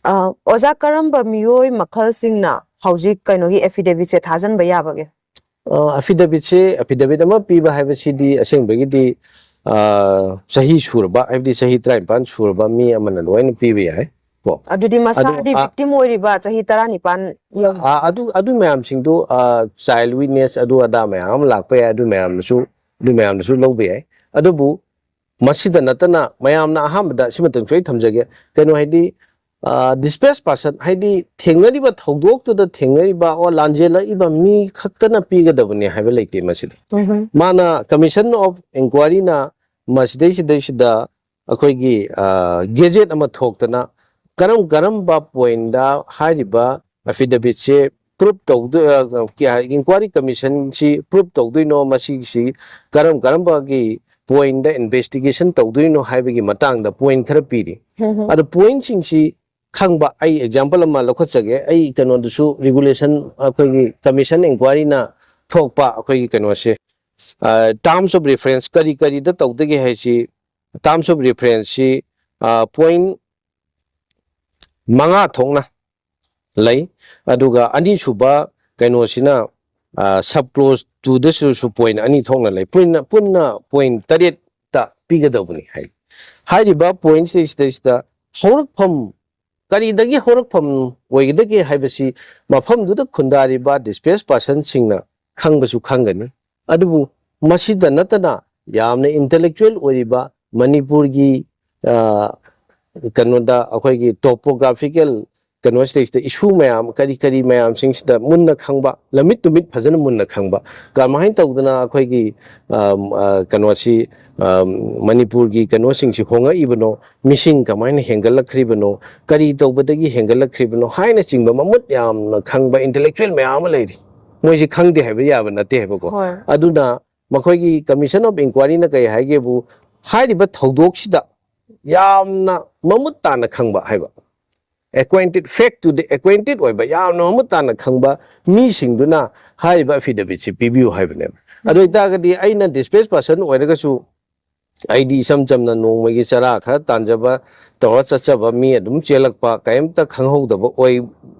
ꯑ, ꯑꯣꯖꯥ, ꯀꯔꯝꯕ ꯃꯤꯑꯣꯏ ꯃꯈꯜꯁꯤꯡꯅ ꯍꯧꯖꯤꯛ ꯀꯩꯅꯣꯒꯤ affidavitꯁꯦ ꯊꯥꯖꯤꯟꯕ ꯌꯥꯕꯒꯦ? ꯑ, affidavitꯁꯦ, affidavit ꯑꯃ ꯄꯤꯕ ꯍꯥꯏꯕꯁꯤꯗꯤ ꯑꯁꯦꯡꯕꯒꯤꯗꯤ, ꯑ, ꯆꯍꯤ ꯁꯨꯔꯕ, ꯍꯥꯏꯕꯗꯤ ꯆꯍꯤ ꯇꯔꯥꯅꯤꯄꯥꯟ ꯁꯨꯔꯕ ꯃꯤ ꯑꯃꯅ ꯂꯣꯏꯅ ꯄꯤꯕ ꯌꯥꯏ꯫ ꯀꯣ꯫ ꯑꯗꯨꯗꯤ ꯃꯁꯥꯗꯤ ꯑꯗꯨ, ꯑ, ꯚꯤꯛꯇꯤꯝ ꯑꯣꯏꯔꯤꯕ ꯆꯍꯤ ꯇꯔꯥꯅꯤꯄꯥꯟ ꯌꯧ- ꯑ, ꯑꯗꯨ ꯑꯗꯨ ꯃꯌꯥꯝꯁꯤꯡꯗꯨ, ꯆꯥꯏꯜ ꯋꯤꯠꯅꯦꯁ ꯑꯗꯨ ꯑꯗꯥ ꯃꯌꯥꯝ ꯑꯃ ꯂꯥꯛꯄ ꯌꯥꯏ, ꯑꯗꯨ ꯃꯌꯥꯝꯅꯁꯨ ꯑꯗꯨ ꯃꯌꯥꯝꯅꯁꯨ ꯂꯧꯕ ꯌꯥꯏ꯫ ꯑꯗꯨꯕꯨ ꯃꯁꯤꯗ ꯅꯠꯇꯅ ꯃꯌꯥꯝꯅ ꯑꯍꯥꯟꯕꯗ ꯁꯤꯃꯇꯪꯁꯨ ꯑꯩ ꯊꯝꯖꯒꯦ꯫ ꯀꯩꯅꯣ ꯍꯥꯏꯗꯤ, ꯗꯤꯁꯄ꯭ꯂꯦꯁ ꯄꯥꯔꯁꯟ ꯍꯥꯏꯗꯤ ꯊꯦꯡꯅꯔꯤꯕ ꯊꯧꯗꯣꯛꯇꯨꯗ ꯊꯦꯡꯅꯔꯤꯕ ꯑꯣꯔ ꯂꯥꯟꯖꯦꯜꯂꯛꯏꯕ ꯃꯤ ꯈꯛꯇꯅ ꯄꯤꯒꯗꯕꯅꯦ ꯍꯥꯏꯕ ꯂꯩꯇꯦ ꯃꯁꯤꯗ꯫ ꯎꯝꯍꯨꯝ. ꯃꯥꯅ ꯀꯃꯤꯁꯟ ꯑꯣꯐ ꯏꯟꯀ꯭ꯋꯥꯏꯔꯤꯅ ꯃꯁꯤꯗꯩꯁꯤꯗꯩꯁꯤꯗ ꯑꯩꯈꯣꯏꯒꯤ ꯒꯦꯖꯦꯠ ꯑꯃ ꯊꯣꯛꯇꯅ ꯀꯔꯝ ꯀꯔꯝꯕ ꯄꯣꯏꯟꯗ ꯍꯥꯏꯔꯤꯕ ꯑꯦꯐꯤꯗꯦꯕꯤꯠꯁꯦ ꯄ꯭ꯔꯨꯞ ꯇꯧꯗꯣꯏ, ꯏꯟꯀ꯭ꯋꯥꯏꯔꯤ ꯀꯃꯤꯁꯟꯁꯤ ꯄ꯭ꯔꯨꯞ ꯇꯧꯗꯣꯏꯅꯣ, ꯃꯁꯤꯒꯤꯁꯤ ꯀꯔꯝ ꯀꯔꯝꯕꯒꯤ ꯄꯣꯏꯟꯗ ꯏꯟꯚꯦꯁꯇꯤꯒꯦꯁꯟ ꯇꯧꯗꯣꯏꯅꯣ ꯍꯥꯏꯕꯒꯤ ꯃꯇꯥꯡꯗ ꯄꯣꯏꯟ ꯈꯔ ꯄꯤꯔꯤ꯫ ꯎꯝꯍꯨꯝ. ꯑꯗꯣ ꯄꯣꯏꯟꯁꯤꯡꯁꯤ ꯈꯪꯕ, ꯑꯩ ꯑꯦꯛꯖꯥꯝꯄꯜ ꯑꯃ ꯂꯧꯈꯠꯆꯒꯦ꯫ ꯑꯩ ꯀꯩꯅꯣꯗꯨꯁꯨ ꯔꯤꯒꯨꯂꯦꯁꯟ, ꯑꯩꯈꯣꯏꯒꯤ ꯀꯃꯤꯁꯟ ꯏꯟꯀ꯭ꯋꯥꯏꯔꯤꯅ ꯊꯣꯛꯄ ꯑꯩꯈꯣꯏꯒꯤ ꯀꯩꯅꯣꯁꯦ, ꯇꯥꯔꯝꯁ ꯑꯣꯐ ꯔꯤꯐꯔꯦꯟꯁ ꯀꯔꯤ ꯀꯔꯤꯗ ꯇꯧꯗꯒꯦ ꯍꯥꯏꯁꯤ, ꯇꯥꯔꯝꯁ ꯑꯣꯐ ꯔꯤꯐꯔꯦꯟꯁꯁꯤ ꯄꯣꯏꯟ ꯃꯉꯥ ꯊꯣꯛꯅ ꯂꯩ꯫ ꯑꯗꯨꯒ ꯑꯅꯤꯁꯨꯕ ꯀꯩꯅꯣꯁꯤꯅ ꯁꯕ ꯀ꯭ꯂꯣꯖ ꯇꯨꯗꯁꯨ ꯄꯣꯏꯟ ꯑꯅꯤ ꯊꯣꯛꯅ ꯂꯩ꯫ ꯄꯨꯟꯅ ꯄꯨꯟꯅ ꯄꯣꯏꯟ ꯇꯔꯦꯠꯇ ꯄꯤꯒꯗꯧꯕꯅꯤ ꯍꯥꯏ꯫ ꯍꯥꯏꯔꯤꯕ ꯄꯣꯏꯟꯁꯤꯗꯩꯁꯤꯗ ꯍꯧꯔꯛꯐꯝ, ꯀꯔꯤꯗꯒꯤ ꯍꯧꯔꯛꯐꯝ ꯑꯣꯏꯒꯗꯒꯦ ꯍꯥꯏꯕꯁꯤ ꯃꯐꯝꯗꯨꯗ ꯈꯨꯟꯗꯥꯔꯤꯕ ꯗꯤꯁꯄ꯭ꯂꯦꯁ ꯄꯥꯔꯁꯟꯁꯤꯡꯅ ꯈꯪꯕꯁꯨ ꯈꯪꯒꯅꯤ꯫ ꯑꯗꯨꯕꯨ ꯃꯁꯤꯗ ꯅꯠꯇꯅ ꯌꯥꯝꯅ ꯏꯟꯇꯦꯂꯦꯛꯆꯨꯋꯦꯜ ꯑꯣꯏꯔꯤꯕ ꯃꯅꯤꯄꯨꯔꯒꯤ, ꯑ, ꯀꯩꯅꯣꯗ ꯑꯩꯈꯣꯏꯒꯤ ꯇꯣꯄꯣꯒ꯭ꯔꯥꯐꯤꯀꯦꯜ ꯀꯩꯅꯣꯁꯤꯗꯩꯁꯤꯗ ꯏꯁꯨ ꯃꯌꯥꯝ, ꯀꯔꯤ ꯀꯔꯤ ꯃꯌꯥꯝꯁꯤꯡꯁꯤꯗ ꯃꯨꯟꯅ ꯈꯪꯕ, ꯂꯃꯤꯠ ꯇꯨꯃꯤꯠ ꯐꯖꯅ ꯃꯨꯟꯅ ꯈꯪꯕ, ꯀꯃꯥꯏꯅ ꯇꯧꯗꯅ ꯑꯩꯈꯣꯏꯒꯤ, ꯑꯝ, ꯑ, ꯀꯩꯅꯣꯁꯤ, ꯑꯝ, ꯃꯅꯤꯄꯨꯔꯒꯤ ꯀꯩꯅꯣꯁꯤꯡꯁꯤ ꯍꯣꯡꯉꯛꯏꯕꯅꯣ, ꯃꯤꯁꯤꯡ ꯀꯃꯥꯏꯅ ꯍꯦꯟꯒꯠꯂꯛꯈ꯭ꯔꯤꯕꯅꯣ, ꯀꯔꯤ ꯇꯧꯕꯗꯒꯤ ꯍꯦꯟꯒꯠꯂꯛꯈ꯭ꯔꯤꯕꯅꯣ ꯍꯥꯏꯅꯆꯤꯡꯕ ꯃꯃꯨꯠ ꯌꯥꯝꯅ ꯈꯪꯕ ꯏꯟꯇꯦꯂꯦꯛꯆꯨꯋꯦꯜ ꯃꯌꯥꯝ ꯑꯃ ꯂꯩꯔꯤ꯫ ꯃꯣꯏꯁꯤ ꯈꯪꯗꯦ ꯍꯥꯏꯕ ꯌꯥꯕ ꯅꯠꯇꯦ ꯍꯥꯏꯕꯀꯣ꯫ ꯍꯣꯏ. ꯑꯗꯨꯅ ꯃꯈꯣꯏꯒꯤ ꯀꯃꯤꯁꯟ ꯑꯣꯐ ꯏꯟꯀ꯭ꯋꯥꯏꯔꯤꯅ ꯀꯩ ꯍꯥꯏꯒꯦꯕꯨ, ꯍꯥꯏꯔꯤꯕ ꯊꯧꯗꯣꯛꯁꯤꯗ ꯌꯥꯝꯅ ꯃꯃꯨꯠ ꯇꯥꯅ ꯈꯪꯕ ꯍꯥꯏꯕ, ꯑꯦꯀ꯭ꯋꯦꯟꯇꯦꯠ, ꯐꯦꯛ ꯇꯨ ꯗ ꯑꯦꯀ꯭ꯋꯦꯟꯇꯦꯠ ꯑꯣꯏꯕ, ꯌꯥꯝꯅ ꯃꯃꯨꯠ ꯇꯥꯅ ꯈꯪꯕ ꯃꯤꯁꯤꯡꯗꯨꯅ ꯍꯥꯏꯔꯤꯕ ꯑꯦꯐꯤꯗꯦꯕꯤꯠꯁꯤ ꯄꯤꯕꯤꯌꯨ ꯍꯥꯏꯕꯅꯦꯕ꯫ ꯑꯗꯨ ꯑꯣꯏꯇꯥꯔꯒꯗꯤ ꯑꯩꯅ ꯗꯤꯁꯄ꯭ꯂꯦꯁ ꯄꯥꯔꯁꯟ ꯑꯣꯏꯔꯒꯁꯨ, ꯑꯩꯗꯤ ꯏꯆꯝ ꯆꯝꯅ ꯅꯣꯡꯃꯒꯤ ꯆꯔꯥ ꯈꯔ ꯇꯥꯟꯖꯕ, ꯇꯧꯔ ꯆꯠꯆꯕ ꯃꯤ, ꯑꯗꯨꯝ ꯆꯦꯜꯂꯛꯄ, ꯀꯔꯤꯝꯇ ꯈꯪꯍꯧꯗꯕ ꯑꯣꯏ,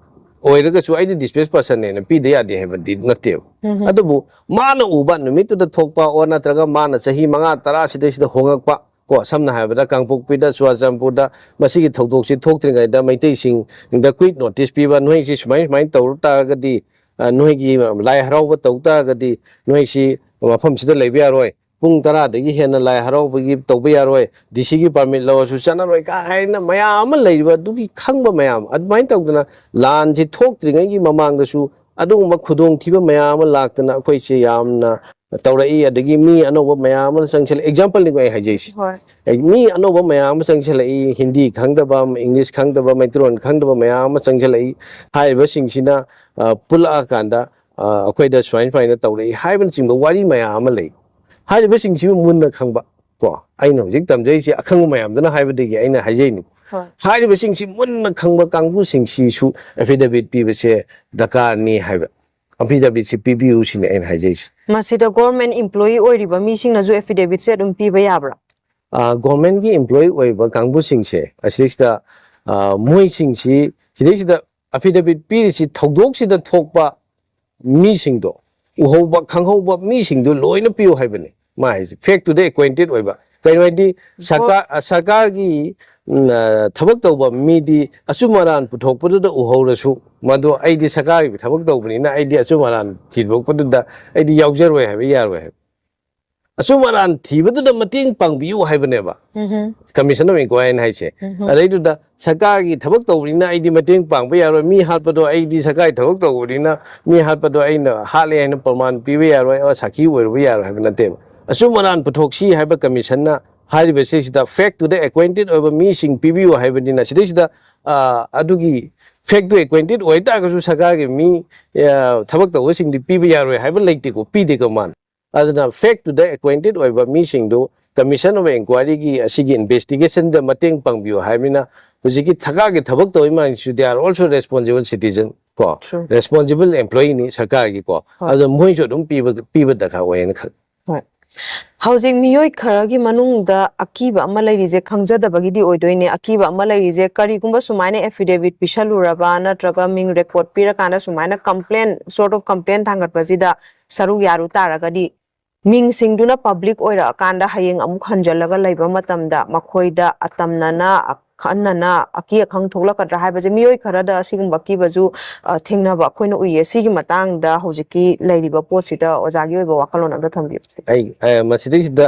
ꯑꯣꯏꯔꯒꯁꯨ ꯑꯩꯗꯤ ꯗꯤꯁꯄ꯭ꯂꯦꯁ ꯄꯥꯔꯁꯟꯅꯦꯅ ꯄꯤꯗ ꯌꯥꯗꯦ ꯍꯥꯏꯕꯗꯤ ꯅꯠꯇꯦꯕ꯫ ꯎꯝꯍꯨꯝ. ꯑꯗꯨꯕꯨ ꯃꯥꯅ ꯎꯕ ꯅꯨꯃꯤꯠꯇꯨꯗ ꯊꯣꯛꯄ ꯑꯣꯔ ꯅꯠꯇ꯭ꯔꯒ ꯃꯥꯅ ꯆꯍꯤ ꯃꯉꯥ ꯇꯔꯥ ꯁꯤꯗꯩꯁꯤꯗ ꯍꯣꯡꯉꯛꯄ ꯀꯣ, ꯁꯝꯅ ꯍꯥꯏꯔꯕꯗ ꯀꯥꯡꯄꯣꯛꯄꯤꯗ, ꯆꯨꯔꯥꯆꯥꯟꯄꯨꯔꯗ ꯃꯁꯤꯒꯤ ꯊꯧꯗꯣꯛꯁꯤ ꯊꯣꯛꯇ꯭ꯔꯤꯉꯩꯗ ꯃꯩꯇꯩꯁꯤꯡꯗ ꯀ꯭ꯋꯤꯛ ꯅꯣꯇꯤꯁ ꯄꯤꯕ, ꯅꯣꯏꯁꯤ ꯁꯨꯃꯥꯏ ꯁꯨꯃꯥꯏꯅ ꯇꯧꯔ ꯇꯥꯔꯒꯗꯤ, ꯑ, ꯅꯣꯏꯒꯤ ꯂꯥꯏ ꯍꯔꯥꯎꯕ ꯇꯧ ꯇꯥꯔꯒꯗꯤ ꯅꯣꯏꯁꯤ ꯃꯐꯝꯁꯤꯗ ꯂꯩꯕ ꯌꯥꯔꯣꯏ, ꯄꯨꯡ ꯇꯔꯥꯗꯒꯤ ꯍꯦꯟꯅ ꯂꯥꯏ ꯍꯔꯥꯎꯕꯒꯤ ꯇꯧꯕ ꯌꯥꯔꯣꯏ, ꯗꯤ ꯁꯤꯒꯤ ꯄꯥꯔꯃꯤꯠ ꯂꯧꯔꯁꯨ ꯆꯠꯅꯔꯣꯏ ꯀꯥ ꯍꯥꯏꯅ ꯃꯌꯥꯝ ꯑꯃ ꯂꯩꯔꯤꯕ, ꯑꯗꯨꯒꯤ ꯈꯪꯕ ꯃꯌꯥꯝ ꯑꯗꯨꯃꯥꯏꯅ ꯇꯧꯗꯅ ꯂꯥꯟꯁꯤ ꯊꯣꯛꯇ꯭ꯔꯤꯉꯩꯒꯤ ꯃꯃꯥꯡꯗꯁꯨ ꯑꯗꯨꯒꯨꯝꯕ ꯈꯨꯗꯣꯡꯊꯤꯕ ꯃꯌꯥꯝ ꯑꯃ ꯂꯥꯛꯇꯅ ꯑꯩꯈꯣꯏꯁꯦ ꯌꯥꯝꯅ ꯇꯧꯔꯛꯏ꯫ ꯑꯗꯒꯤ ꯃꯤ ꯑꯅꯧꯕ ꯃꯌꯥꯝ ꯑꯃ ꯆꯪꯁꯤꯜꯂꯛꯏ꯫ ꯑꯦꯛꯖꯥꯝꯄꯜꯅꯤꯀꯣ ꯑꯩ ꯍꯥꯏꯖꯩꯁꯦ꯫ ꯍꯣꯏ꯫ ꯑꯩ, ꯃꯤ ꯑꯅꯧꯕ ꯃꯌꯥꯝ ꯑꯃ ꯆꯪꯁꯤꯜꯂꯛꯏ, ꯍꯤꯟꯗꯤ ꯈꯪꯗꯕ, ꯏꯪꯂꯤꯁ ꯈꯪꯗꯕ, ꯃꯩꯇꯩꯂꯣꯟ ꯈꯪꯗꯕ ꯃꯌꯥꯝ ꯑꯃ ꯆꯪꯁꯤꯜꯂꯛꯏ꯫ ꯍꯥꯏꯔꯤꯕꯁꯤꯡꯁꯤꯅ, ꯑ, ꯄꯨꯜꯂꯛꯑꯀꯥꯟꯗ, ꯑ, ꯑꯩꯈꯣꯏꯗ ꯁꯨꯃꯥꯏ ꯁꯨꯃꯥꯏꯅ ꯇꯧꯔꯛꯏ ꯍꯥꯏꯕꯅꯆꯤꯡꯕ ꯋꯥꯔꯤ ꯃꯌꯥꯝ ꯑꯃ ꯂꯩ꯫ ꯍꯥꯏꯔꯤꯕꯁꯤꯡꯁꯤꯕꯨ ꯃꯨꯟꯅ ꯈꯪꯕ, ꯀꯣ, ꯑꯩꯅ ꯍꯧꯖꯤꯛ ꯇꯝꯖꯔꯤꯁꯤ ꯑꯈꯪꯕ ꯃꯌꯥꯝꯗꯨꯅ ꯍꯥꯏꯕꯗꯒꯤ ꯑꯩꯅ ꯍꯥꯏꯖꯩꯅꯤ꯫ ꯍꯣꯏ꯫ ꯍꯥꯏꯔꯤꯕꯁꯤꯡꯁꯤ ꯃꯨꯟꯅ ꯈꯪꯕ ꯀꯥꯡꯕꯨꯁꯤꯡꯁꯤꯁꯨ ꯑꯦꯐꯤꯗꯦꯕꯤꯠ ꯄꯤꯕꯁꯦ ꯗꯔꯀꯥꯔꯅꯤ ꯍꯥꯏꯕ꯫ ꯑꯦꯐꯤꯗꯦꯕꯤꯠꯁꯤ ꯄꯤꯕꯤꯌꯨ ꯁꯤꯅꯤ ꯑꯩꯅ ꯍꯥꯏꯖꯩꯁꯦ꯫ ꯃꯁꯤꯗ ꯒꯣꯔꯃꯦꯟ ꯏꯝꯄ꯭ꯂꯣꯌꯤ ꯑꯣꯏꯔꯤꯕ ꯃꯤꯁꯤꯡꯅꯁꯨ ꯑꯦꯐꯤꯗꯦꯕꯤꯠꯁꯦ ꯑꯗꯨꯝ ꯄꯤꯕ ꯌꯥꯕ꯭ꯔꯥ? ꯑ, ꯒꯣꯔꯃꯦꯟꯒꯤ ꯏꯝꯄ꯭ꯂꯣꯌꯤ ꯑꯣꯏꯕ ꯀꯥꯡꯕꯨꯁꯤꯡꯁꯦ ꯑꯁꯤꯗꯩꯁꯤꯗ, ꯑ, ꯃꯣꯏꯁꯤꯡꯁꯤ ꯁꯤꯗꯩꯁꯤꯗ ꯑꯦꯐꯤꯗꯦꯕꯤꯠ ꯄꯤꯔꯤꯁꯤ ꯊꯧꯗꯣꯛꯁꯤꯗ ꯊꯣꯛꯄ ꯃꯤꯁꯤꯡꯗꯣ, ꯎꯍꯧꯕ ꯈꯪꯍꯧꯕ ꯃꯤꯁꯤꯡꯗꯨ ꯂꯣꯏꯅ ꯄꯤꯌꯨ ꯍꯥꯏꯕꯅꯤ꯫ ꯃꯥ ꯍꯥꯏꯁꯦ ꯐꯦꯛ ꯇꯨꯗ ꯑꯦꯀ꯭ꯋꯦꯟꯇꯦꯠ ꯑꯣꯏꯕ꯫ ꯀꯩꯅꯣ ꯍꯥꯏꯗꯤ ꯁꯔꯀꯥꯔ, ꯑ, ꯁꯔꯀꯥꯔꯒꯤ, ꯎꯝ, ꯑ, ꯊꯕꯛ ꯇꯧꯕ ꯃꯤꯗꯤ ꯑꯆꯨꯝ ꯑꯔꯥꯟ ꯄꯨꯊꯣꯛꯄꯗꯨꯗ ꯎꯍꯧꯔꯁꯨ, ꯃꯗꯨ ꯑꯩꯗꯤ ꯁꯔꯀꯥꯔꯒꯤ ꯊꯕꯛ ꯇꯧꯕꯅꯤꯅ ꯑꯩꯗꯤ ꯑꯆꯨꯝ ꯑꯔꯥꯟ ꯊꯤꯗꯣꯛꯄꯗꯨꯗ ꯑꯩꯗꯤ ꯌꯥꯎꯖꯔꯣꯏ ꯍꯥꯏꯕ ꯌꯥꯔꯣꯏ ꯍꯥꯏꯕ꯫ ꯑꯆꯨꯝ ꯑꯔꯥꯟ ꯊꯤꯕꯗꯨꯗ ꯃꯇꯦꯡ ꯄꯥꯡꯕꯤꯌꯨ ꯍꯥꯏꯕꯅꯦꯕ ꯎꯝꯍꯨꯝ꯫ ꯀꯃꯤꯁꯟ ꯑꯣꯐ ꯏꯟꯀ꯭ꯋꯥꯏꯔꯤꯅ ꯍꯥꯏꯁꯦ꯫ ꯎꯝꯍꯨꯝ꯫ ꯑꯗꯩꯗꯨꯗ ꯁꯔꯀꯥꯔꯒꯤ ꯊꯕꯛ ꯇꯧꯕꯅꯤꯅ ꯑꯩꯗꯤ ꯃꯇꯦꯡ ꯄꯥꯡꯕ ꯌꯥꯔꯣꯏ, ꯃꯤ ꯍꯥꯠꯄꯗꯣ ꯑꯩꯗꯤ ꯁꯔꯀꯥꯔꯒꯤ ꯊꯕꯛ ꯇꯧꯕꯅꯤꯅ ꯃꯤ ꯍꯥꯠꯄꯗꯣ ꯑꯩꯅ ꯍꯥꯠꯂꯦ ꯍꯥꯏꯅ ꯄ꯭ꯔꯃꯥꯟ ꯄꯤꯕ ꯌꯥꯔꯣꯏ, ꯑ, ꯁꯥꯈꯤ ꯑꯣꯏꯔꯨꯕ ꯌꯥꯔꯣꯏ ꯍꯥꯏꯕ ꯅꯠꯇꯦꯕ꯫ ꯑꯆꯨꯝ ꯑꯔꯥꯟ ꯄꯨꯊꯣꯛꯁꯤ ꯍꯥꯏꯕ ꯀꯃꯤꯁꯟꯅ ꯍꯥꯏꯔꯤꯕꯁꯤꯗ ꯐꯦꯛ ꯇꯨꯗ ꯑꯦꯀ꯭ꯋꯦꯟꯇꯦꯠ ꯑꯣꯏꯕ ꯃꯤꯁꯤꯡ ꯄꯤꯕꯤꯌꯨ ꯍꯥꯏꯕꯅꯤꯅ ꯁꯤꯗꯩꯁꯤꯗ, ꯑ, ꯑꯗꯨꯒꯤ ꯐꯦꯛ ꯇꯨ ꯑꯦꯀ꯭ꯋꯦꯟꯇꯦꯠ ꯑꯣꯏꯇꯥꯔꯒꯁꯨ ꯁꯔꯀꯥꯔꯒꯤ ꯃꯤ, ꯑ, ꯊꯕꯛ ꯇꯧꯕꯁꯤꯡꯗꯤ ꯄꯤꯕ ꯌꯥꯔꯣꯏ ꯍꯥꯏꯕ ꯂꯩꯇꯦꯀꯣ, ꯄꯤꯗꯦꯀꯣ ꯃꯥꯅ꯫ ꯑꯗꯨꯅ ꯐꯦꯛ ꯇꯨꯗ ꯑꯦꯀ꯭ꯋꯦꯟꯇꯦꯠ ꯑꯣꯏꯕ ꯃꯤꯁꯤꯡꯗꯨ ꯀꯃꯤꯁꯟ ꯑꯣꯐ ꯏꯟꯀ꯭ꯋꯥꯏꯔꯤꯒꯤ ꯑꯁꯤꯒꯤ ꯏꯟꯚꯦꯁꯇꯤꯒꯦꯁꯟꯗ ꯃꯇꯦꯡ ꯄꯥꯡꯕꯤꯌꯨ ꯍꯥꯏꯕꯅꯤꯅ ꯍꯧꯖꯤꯛꯀꯤ ꯁꯔꯀꯥꯔꯒꯤ ꯊꯕꯛ ꯇꯧꯔꯤ ꯃꯌꯥꯝꯁꯤꯁꯨ they are also responsible citizen ꯀꯣ, True. ꯔꯦꯁꯄꯣꯟꯁꯤꯕꯜ ꯑꯦꯝꯄ꯭ꯂꯣꯌꯤꯅꯤ ꯁꯔꯀꯥꯔꯒꯤ ꯀꯣ꯫ ꯍꯣꯏ꯫ ꯑꯗꯣ ꯃꯣꯏꯁꯨ ꯑꯗꯨꯝ ꯄꯤꯕ, ꯄꯤꯕ ꯗꯔꯀꯥꯔ ꯑꯣꯏꯌꯦꯅ ꯈꯜꯂꯤ꯫ ꯍꯣꯏ꯫ ꯍꯧꯖꯤꯛ ꯃꯤꯑꯣꯏ ꯈꯔꯒꯤ ꯃꯅꯨꯡꯗ ꯑꯀꯤꯕ ꯑꯃ ꯂꯩꯔꯤꯁꯦ ꯈꯪꯖꯗꯕꯒꯤꯗꯤ ꯑꯣꯏꯗꯣꯏꯅꯦ꯫ ꯑꯀꯤꯕ ꯑꯃ ꯂꯩꯔꯤꯁꯦ ꯀꯔꯤꯒꯨꯝꯕ ꯁꯨꯃꯥꯏꯅ ꯑꯦꯐꯤꯗꯦꯕꯤꯠ ꯄꯤꯁꯜꯂꯨꯔꯕ ꯅꯠꯇ꯭ꯔꯒ ꯃꯤꯡ ꯔꯦꯀꯣꯔꯠ ꯄꯤꯔꯀꯥꯟꯗ ꯁꯨꯃꯥꯏꯅ ꯀꯝꯄ꯭ꯂꯦꯟ, sort of complaint ꯊꯥꯡꯒꯠꯄꯁꯤꯗ ꯁꯔꯨꯛ ꯌꯥꯔꯨ ꯇꯥꯔꯒꯗꯤ ꯃꯤꯡꯁꯤꯡꯗꯨꯅ ꯄꯕ꯭ꯂꯤꯛ ꯑꯣꯏꯔꯛꯑꯀꯥꯟꯗ ꯍꯌꯦꯡ ꯑꯃꯨꯛ ꯍꯟꯖꯜꯂꯒ ꯂꯩꯕ ꯃꯇꯝꯗ ꯃꯈꯣꯏꯗ ꯑꯇꯝꯅꯅ, ꯑꯈꯟꯅꯅ ꯑꯀꯤ ꯑꯈꯪ ꯊꯣꯛꯂꯛꯀꯗ꯭ꯔꯥ ꯍꯥꯏꯕꯁꯦ ꯃꯤꯑꯣꯏ ꯈꯔꯗ ꯑꯁꯤꯒꯨꯝꯕ ꯑꯀꯤꯕꯁꯨ, ꯑ, ꯊꯦꯡꯅꯕ ꯑꯩꯈꯣꯏꯅ ꯎꯏꯌꯦ꯫ ꯁꯤꯒꯤ ꯃꯇꯥꯡꯗ ꯍꯧꯖꯤꯛꯀꯤ ꯂꯩꯔꯤꯕ ꯄꯣꯠꯁꯤꯗ ꯑꯣꯖꯥꯒꯤ ꯑꯣꯏꯕ ꯋꯥꯈꯜꯂꯣꯟ ꯑꯝꯇ ꯊꯝꯕꯤꯌꯨ꯫ ꯑꯩ, ꯑ, ꯃꯁꯤꯗꯩꯁꯤꯗ,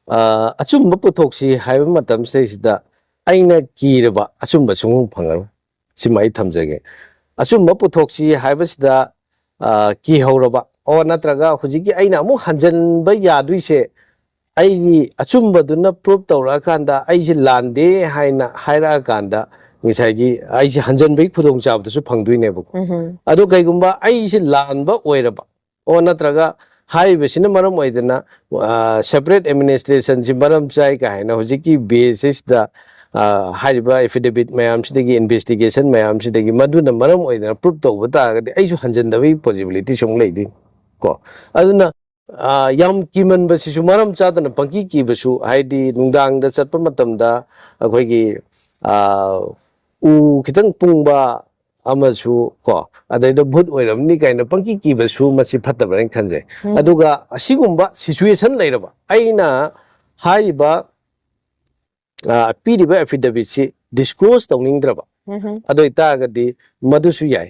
ꯑ, ꯑꯆꯨꯝꯕ ꯄꯨꯊꯣꯛꯁꯤ ꯍꯥꯏꯕ ꯃꯇꯝꯁꯤꯗꯩꯁꯤꯗ ꯑꯩꯅ ꯀꯤꯔꯕ ꯑꯆꯨꯝꯕ ꯁꯨꯡꯐꯪ ꯐꯪꯉꯔꯣꯏ꯫ ꯁꯤꯃ ꯑꯩ ꯊꯝꯖꯒꯦ꯫ ꯑꯆꯨꯝꯕ ꯄꯨꯊꯣꯛꯁꯤ ꯍꯥꯏꯕꯁꯤꯗ, ꯑ, ꯀꯤꯍꯧꯔꯕ, ꯑꯣ, ꯅꯠꯇ꯭ꯔꯒ ꯍꯧꯖꯤꯛꯀꯤ ꯑꯩꯅ ꯑꯃꯨꯛ ꯍꯟꯖꯤꯟꯕ ꯌꯥꯗꯣꯏꯁꯦ, ꯑꯩꯒꯤ ꯑꯆꯨꯝꯕꯗꯨꯅ ꯄ꯭ꯔꯨꯞ ꯇꯧꯔꯛꯑꯀꯥꯟꯗ ꯑꯩꯁꯦ ꯂꯥꯟꯗꯦ ꯍꯥꯏꯅ ꯍꯥꯏꯔꯛꯑꯀꯥꯟꯗ ꯉꯁꯥꯏꯒꯤ ꯑꯩꯁꯦ ꯍꯟꯖꯤꯟꯕꯒꯤ ꯈꯨꯗꯣꯡꯆꯥꯕꯗꯨꯁꯨ ꯐꯪꯗꯣꯏꯅꯦꯕꯀꯣ꯫ ꯎꯝꯍꯨꯝ꯫ ꯑꯗꯣ ꯀꯩꯒꯨꯝꯕ ꯑꯩꯁꯦ ꯂꯥꯟꯕ ꯑꯣꯏꯔꯕ, ꯑꯣ, ꯅꯠꯇ꯭ꯔꯒ ꯍꯥꯏꯔꯤꯕꯁꯤꯅ ꯃꯔꯝ ꯑꯣꯏꯗꯅ, ꯑ, separate administrationꯁꯤ ꯃꯔꯝ ꯆꯥꯏ ꯀꯥꯏꯅ ꯍꯧꯖꯤꯛꯀꯤ baseꯁꯤꯗ, ꯑ, ꯍꯥꯏꯔꯤꯕ affidavit ꯃꯌꯥꯝꯁꯤꯗꯒꯤ, investigation ꯃꯌꯥꯝꯁꯤꯗꯒꯤ ꯃꯗꯨꯅ ꯃꯔꯝ ꯑꯣꯏꯗꯅ ꯄ꯭ꯔꯨꯞ ꯇꯧꯕ ꯇꯥꯔꯒꯗꯤ ꯑꯩꯁꯨ ꯍꯟꯖꯤꯟꯗꯕꯒꯤ possibilityꯁꯨ ꯑꯃꯨꯛ ꯂꯩꯗꯣꯏꯅꯤ ꯀꯣ꯫ ꯑꯗꯨꯅ, ꯑ, ꯌꯥꯝ ꯀꯤꯃꯟꯕꯁꯤꯁꯨ, ꯃꯔꯝ ꯆꯥꯗꯅ ꯄꯪꯀꯤ ꯀꯤꯕꯁꯨ, ꯍꯥꯏꯗꯤ ꯅꯨꯡꯗꯥꯡꯗ ꯆꯠꯄ ꯃꯇꯝꯗ ꯑꯩꯈꯣꯏꯒꯤ, ꯑ, ꯎ ꯈꯤꯇꯪ ꯄꯨꯡꯕ ꯑꯃꯁꯨ ꯀꯣ, ꯑꯗꯩꯗ ꯚꯨꯠ ꯑꯣꯏꯔꯝꯅꯤ ꯀꯥꯏꯅ ꯄꯪꯀꯤ ꯀꯤꯕꯁꯨ ꯃꯁꯤ ꯐꯠꯇꯕ꯭ꯔꯅ ꯈꯟꯖꯩ꯫ ꯎꯝ꯫ ꯑꯗꯨꯒ ꯑꯁꯤꯒꯨꯝꯕ situation ꯂꯩꯔꯕ, ꯑꯩꯅ ꯍꯥꯏꯔꯤꯕ, ꯑ, ꯄꯤꯔꯤꯕ affidavitꯁꯤ disclose ꯇꯧꯅꯤꯡꯗ꯭ꯔꯕ, ꯎꯝꯍꯨꯝ꯫ ꯑꯗꯨ ꯑꯣꯏꯇꯥꯔꯒꯗꯤ ꯃꯗꯨꯁꯨ ꯌꯥꯏ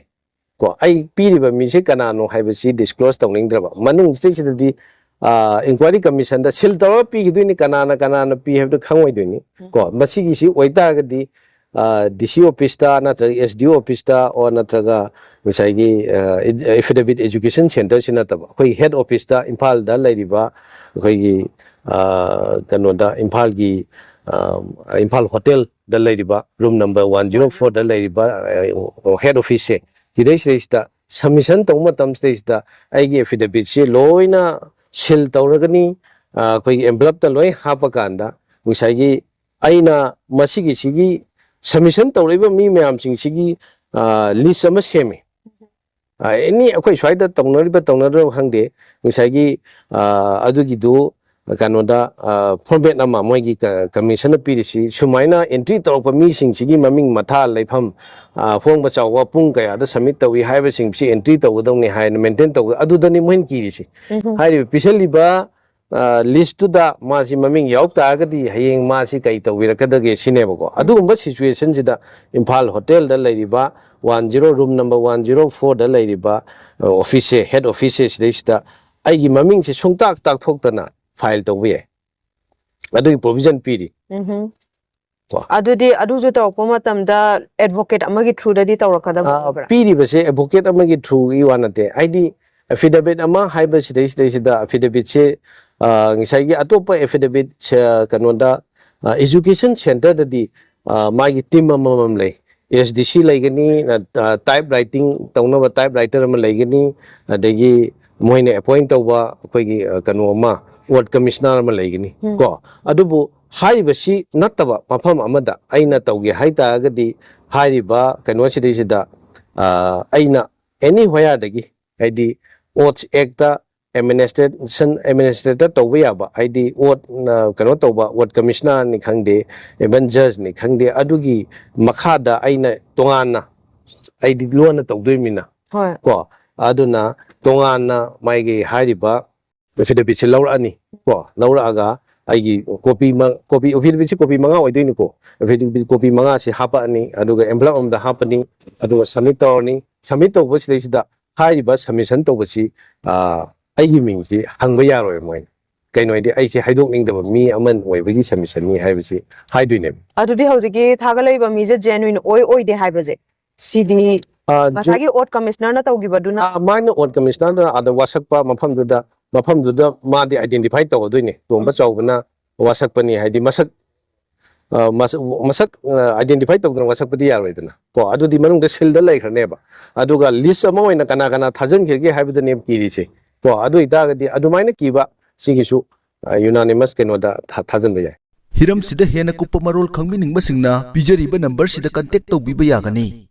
ꯀꯣ꯫ ꯑꯩ ꯄꯤꯔꯤꯕ ꯃꯤꯁꯦ ꯀꯅꯥꯅꯣ ꯍꯥꯏꯕꯁꯤ disclose ꯇꯧꯅꯤꯡꯗ꯭ꯔꯕ, ꯃꯅꯨꯡꯁꯤꯗꯩꯁꯤꯗꯗꯤ, ꯑ, inquiry commissionꯗ seal ꯇꯧꯔꯒ ꯄꯤꯈꯤꯗꯣꯏꯅꯤ, ꯀꯅꯥꯅ ꯀꯅꯥꯅ ꯄꯤ ꯍꯥꯏꯕꯗꯨ ꯈꯪꯉꯣꯏꯗꯣꯏꯅꯤ ꯀꯣ꯫ ꯃꯁꯤꯒꯤꯁꯤ ꯑꯣꯏꯇꯥꯔꯒꯗꯤ, ꯑ, DC officeꯇ ꯅꯠꯇ꯭ꯔꯒ SDO officeꯇ, or ꯅꯠꯇ꯭ꯔꯒ ꯉꯁꯥꯏꯒꯤ, ꯑ, affidavit education centreꯁꯤ ꯅꯠꯇꯕ ꯑꯩꯈꯣꯏꯒꯤ head officeꯇ, ꯏꯝꯐꯥꯜꯗ ꯂꯩꯔꯤꯕ ꯑꯩꯈꯣꯏꯒꯤ, ꯑ, ꯀꯩꯅꯣꯗ, ꯏꯝꯐꯥꯜꯒꯤ, ꯑ, ꯏꯝꯐꯥꯜ ꯍꯣꯇꯦꯜꯗ ꯂꯩꯔꯤꯕ room number one zero fourꯗ ꯂꯩꯔꯤꯕ, ꯑ, head officeꯁꯦ, ꯁꯤꯗꯩꯁꯤꯗꯩꯁꯤꯗ submission ꯇꯧꯕ ꯃꯇꯝꯁꯤꯗꯩꯁꯤꯗ ꯑꯩꯒꯤ affidavitꯁꯤ ꯂꯣꯏꯅ seal ꯇꯧꯔꯒꯅꯤ꯫ ꯑ, ꯑꯩꯈꯣꯏꯒꯤ envelopeꯇ ꯂꯣꯏ ꯍꯥꯞꯄꯀꯥꯟꯗ ꯉꯁꯥꯏꯒꯤ ꯑꯩꯅ ꯃꯁꯤꯒꯤꯁꯤꯒꯤ submission ꯇꯧꯔꯛꯏꯕ ꯃꯤ ꯃꯌꯥꯝꯁꯤꯡꯁꯤꯒꯤ, ꯑ, list ꯑꯃ ꯁꯦꯝꯃꯤ꯫ ꯑ, any ꯑꯩꯈꯣꯏ ꯁ꯭ꯋꯥꯏꯗ ꯇꯧꯅꯔꯤꯕ ꯇꯧꯅꯗ꯭ꯔꯕ ꯈꯪꯗꯦ, ꯉꯁꯥꯏꯒꯤ, ꯑ, ꯑꯗꯨꯒꯤꯗꯨ, ꯀꯩꯅꯣꯗ ꯐꯣꯔꯃꯦꯠ ꯑꯃ ꯃꯣꯏꯒꯤ ꯀꯃꯤꯁꯟꯅ ꯄꯤꯔꯤꯁꯤ, ꯁꯨꯃꯥꯏꯅ ꯑꯦꯟꯇ꯭ꯔꯤ ꯇꯧꯔꯛꯄ ꯃꯤꯁꯤꯡꯁꯤꯒꯤ ꯃꯃꯤꯡ, ꯃꯊꯥ, ꯂꯩꯐꯝ, ꯑ, ꯍꯣꯡꯕ ꯆꯥꯎꯕ, ꯄꯨꯡ ꯀꯌꯥꯗ ꯁꯕꯃꯤꯠ ꯇꯧꯏ ꯍꯥꯏꯕꯁꯤꯡꯁꯤ ꯑꯦꯟꯇ꯭ꯔꯤ ꯇꯧꯒꯗꯧꯅꯤ ꯍꯥꯏꯅ ꯃꯦꯟꯇꯦꯟ ꯇꯧꯒ ꯑꯗꯨꯗꯅꯤ ꯃꯣꯏꯅ ꯀꯤꯔꯤꯁꯤ꯫ ꯎꯝ꯫ ꯍꯥꯏꯔꯤꯕ ꯄꯤꯁꯜꯂꯤꯕ ꯂꯤꯁꯇꯨꯗ ꯃꯥꯁꯤ ꯃꯃꯤꯡ ꯌꯥꯎ ꯇꯥꯔꯒꯗꯤ ꯍꯌꯦꯡ ꯃꯥꯁꯤ ꯀꯩ ꯇꯧꯕꯤꯔꯛꯀꯗꯒꯦ ꯁꯤꯅꯦꯕꯀꯣ꯫ ꯑꯗꯨꯒꯨꯝꯕ ꯁꯤꯆꯨꯋꯦꯁꯟꯁꯤꯗ ꯏꯝꯐꯥꯜ ꯍꯣꯇꯦꯜꯗ ꯂꯩꯔꯤꯕ one zero, room number one zero ꯐꯣꯔꯗ ꯂꯩꯔꯤꯕ, ꯑ, ꯑꯣꯐꯤꯁꯁꯦ, ꯍꯦꯗ ꯑꯣꯐꯤꯁꯁꯦ, ꯁꯤꯗꯩꯁꯤꯗ ꯑꯩꯒꯤ ꯃꯃꯤꯡꯁꯦ ꯁꯨꯡꯇꯥꯛ ꯇꯥꯛꯊꯣꯛꯇꯅ ꯐꯥꯏꯜ ꯇꯧꯕ ꯌꯥꯏ꯫ ꯑꯗꯨꯒꯤ ꯄ꯭ꯔꯣꯚꯤꯖꯟ ꯄꯤꯔꯤ꯫ ꯎꯝ꯫ ꯀꯣ꯫ ꯑꯗꯨꯗꯤ ꯑꯗꯨꯁꯨ ꯇꯧꯔꯛꯄ ꯃꯇꯝꯗ ꯑꯦꯗꯚꯣꯀꯦꯠ ꯑꯃꯒꯤ ꯊ꯭ꯔꯨꯗꯗꯤ ꯇꯧꯔꯛꯀꯗꯕ ꯑ, ꯑꯣꯏꯕ꯭ꯔꯥ? ꯄꯤꯔꯤꯕꯁꯦ ꯑꯦꯗꯚꯣꯀꯦꯠ ꯑꯃꯒꯤ ꯊ꯭ꯔꯨꯒꯤ ꯋꯥ ꯅꯠꯇꯦ꯫ ꯍꯥꯏꯗꯤ, ꯑꯦꯐꯤꯗꯦꯕꯤꯠ ꯑꯃ ꯍꯥꯏꯕ ꯁꯤꯗꯩꯁꯤꯗꯩꯁꯤꯗ ꯑꯦꯐꯤꯗꯦꯕꯤꯠꯁꯦ, ꯑ, ꯉꯁꯥꯏꯒꯤ ꯑꯇꯣꯞꯄ ꯑꯦꯐꯤꯗꯦꯕꯤꯠ ꯁꯦ-, ꯀꯩꯅꯣꯗ, ꯑ, ꯑꯦꯖꯨꯀꯦꯁꯟ ꯁꯦꯟꯇꯔꯗꯗꯤ, ꯑ, ꯃꯥꯒꯤ ꯇꯤꯝ ꯑꯃꯃꯝ ꯂꯩ꯫ ꯑꯦꯁ ꯗꯤ ꯁꯤ ꯂꯩꯒꯅꯤ, ꯑ, ꯇꯥꯏꯞ ꯔꯥꯏꯇꯤꯡ ꯇꯧꯅꯕ ꯇꯥꯏꯞ ꯔꯥꯏꯇꯔ ꯑꯃ ꯂꯩꯒꯅꯤ, ꯑꯗꯒꯤ ꯃꯣꯏꯅ ꯑꯦꯄꯣꯏꯟ ꯇꯧꯕ ꯑꯩꯈꯣꯏꯒꯤ, ꯑ, ꯀꯩꯅꯣ ꯑꯃ, ꯋꯥꯔꯗ ꯀꯃꯤꯁꯅꯔ ꯑꯃ ꯂꯩꯒꯅꯤ꯫ ꯎꯝ꯫ ꯀꯣ꯫ ꯑꯗꯨꯕꯨ ꯍꯥꯏꯔꯤꯕꯁꯤ ꯅꯠꯇꯕ ꯃꯐꯝ ꯑꯃꯗ ꯑꯩꯅ ꯇꯧꯒꯦ ꯍꯥꯏ ꯇꯥꯔꯒꯗꯤ, ꯍꯥꯏꯔꯤꯕ ꯀꯩꯅꯣꯁꯤꯗꯩꯁꯤꯗ, ꯑ, ꯑꯩꯅ ꯑꯦꯅꯤ ꯋꯦꯌꯔꯗꯒꯤ, ꯍꯥꯏꯗꯤ, ꯑꯣꯠꯁ ꯑꯦꯛꯇ ꯑꯦꯗꯃꯤꯅꯤꯁꯇ꯭ꯔꯦꯁꯟ, ꯑꯦꯗꯃꯤꯅꯤꯁꯇ꯭ꯔꯦꯇꯔ ꯇꯧꯕ ꯌꯥꯕ, ꯍꯥꯏꯗꯤ, ꯑꯣꯠ, ꯑ, ꯀꯩꯅꯣ ꯇꯧꯕ, ꯋꯥꯔꯗ ꯀꯃꯤꯁꯅꯔꯅꯤ ꯈꯪꯗꯦ, ꯏꯚꯟ ꯖꯖꯅꯤ ꯈꯪꯗꯦ, ꯑꯗꯨꯒꯤ ꯃꯈꯥꯗ ꯑꯩꯅ ꯇꯣꯉꯥꯟꯅ, ꯑꯩꯗꯤ ꯂꯣꯟꯅ ꯇꯧꯗꯣꯏꯃꯤꯅ, ꯍꯣꯏ꯫ ꯀꯣ, ꯑꯗꯨꯅ ꯇꯣꯉꯥꯟꯅ ꯃꯥꯒꯤ ꯍꯥꯏꯔꯤꯕ ꯑꯦꯐꯤꯗꯦꯕꯤꯠꯁꯦ ꯂꯧꯔꯛꯑꯅꯤ, ꯀꯣ, ꯂꯧꯔꯛꯑꯒ ꯑꯩꯒꯤ ꯀꯣꯄꯤ ꯃ-, ꯀꯣꯄꯤ, ꯑꯦꯐꯤꯗꯦꯕꯤꯠꯁꯤ ꯀꯣꯄꯤ ꯃꯉꯥ ꯑꯣꯏꯗꯣꯏꯅꯤꯀꯣ, ꯑꯦꯐꯤꯗꯦꯕꯤꯠ ꯀꯣꯄꯤ ꯃꯉꯥꯁꯤ ꯍꯥꯞꯄꯛꯑꯅꯤ, ꯑꯗꯨꯒ ꯑꯦꯟꯚꯂꯞ ꯑꯃꯗ ꯍꯥꯞꯄꯅꯤ, ꯑꯗꯨꯒ ꯁꯕꯃꯤꯠ ꯇꯧꯔꯅꯤ꯫ ꯁꯕꯃꯤꯠ ꯇꯧꯕꯁꯤꯗꯩꯁꯤꯗ ꯍꯥꯏꯔꯤꯕ ꯁꯕꯃꯤꯁꯟ ꯇꯧꯕꯁꯤ, ꯑ, ꯑꯩꯒꯤ ꯃꯤꯡꯁꯤ ꯍꯪꯕ ꯌꯥꯔꯣꯏ ꯃꯣꯏꯅ꯫ ꯀꯩꯅꯣ ꯍꯥꯏꯗꯤ, ꯑꯩꯁꯦ ꯍꯥꯏꯗꯣꯛꯅꯤꯡꯗꯕ ꯃꯤ ꯑꯃ ꯑꯣꯏꯕꯒꯤ ꯁꯕꯃꯤꯁꯟꯅꯤ ꯍꯥꯏꯕꯁꯤ ꯍꯥꯏꯗꯣꯏꯅꯦꯕ꯫ ꯑꯗꯨꯗꯤ ꯍꯧꯖꯤꯛꯀꯤ ꯊꯥꯒꯠꯂꯛꯏꯕ ꯃꯤꯁꯦ ꯖꯦꯅꯨꯏꯟ ꯑꯣꯏ ꯑꯣꯏꯗꯦ ꯍꯥꯏꯕꯁꯦ, ꯁꯤꯗꯤ ꯑ, ꯖꯨ-, ꯉꯁꯥꯏꯒꯤ ꯑꯣꯠ ꯀꯃꯤꯁꯅꯔꯅ ꯇꯧꯈꯤꯕꯗꯨꯅ ꯑ, ꯃꯥꯅ ꯑꯣꯠ ꯀꯃꯤꯁꯅꯔꯅ ꯑꯥꯗ ꯋꯥꯁꯛꯄ ꯃꯐꯝꯗꯨꯗ, ꯃꯐꯝꯗꯨꯗ ꯃꯥꯗꯤ ꯑꯥꯏꯗꯦꯟꯇꯤꯐꯥꯏ ꯇꯧꯒꯗꯣꯏꯅꯦ꯫ ꯇꯣꯝꯕ ꯎꯝ꯫ ꯆꯥꯎꯕꯅ ꯋꯥꯁꯛꯄꯅꯤ ꯍꯥꯏꯗꯤ ꯃꯁꯛ, ꯑ, ꯃꯁꯛ, ꯃꯁꯛ, ꯑ, ꯑꯥꯏꯗꯦꯟꯇꯤꯐꯥꯏ ꯇꯧꯗꯅ ꯋꯥꯁꯛꯄꯗꯤ ꯌꯥꯔꯣꯏꯗꯅ꯫ ꯀꯣ, ꯑꯗꯨꯗꯤ ꯃꯅꯨꯡꯗ ꯁꯤꯜꯗ ꯂꯩꯈ꯭ꯔꯅꯦꯕ꯫ ꯑꯗꯨꯒ ꯂꯤꯁ ꯑꯃ ꯑꯣꯏꯅ ꯀꯅꯥ ꯀꯅꯥ ꯊꯥꯖꯤꯟꯈꯤꯒꯦ ꯍꯥꯏꯕꯗꯅꯦꯕ ꯀꯤꯔꯤꯁꯦ꯫ ꯀꯣ, ꯑꯗꯨ ꯑꯣꯏꯇꯥꯔꯒꯗꯤ ꯑꯗꯨꯃꯥꯏꯅ ꯀꯤꯕ ꯁꯤꯒꯤꯁꯨ, ꯑ, ꯌꯨꯅꯥꯅꯤꯃꯁ ꯀꯩꯅꯣꯗ ꯊꯥ-, ꯊꯥꯖꯤꯟꯕ ꯌꯥꯏ꯫ ꯍꯤꯔꯝꯁꯤꯗ ꯍꯦꯟꯅ ꯀꯨꯞꯄ ꯃꯔꯣꯜ ꯈꯪꯕꯤꯅꯤꯡꯕꯁꯤꯡꯅ ꯄꯤꯖꯔꯤꯕ ꯅꯝꯕꯔꯁꯤꯗ ꯀꯟꯇꯦꯛ ꯇꯧꯕꯤꯕ ꯌꯥꯒꯅꯤ꯫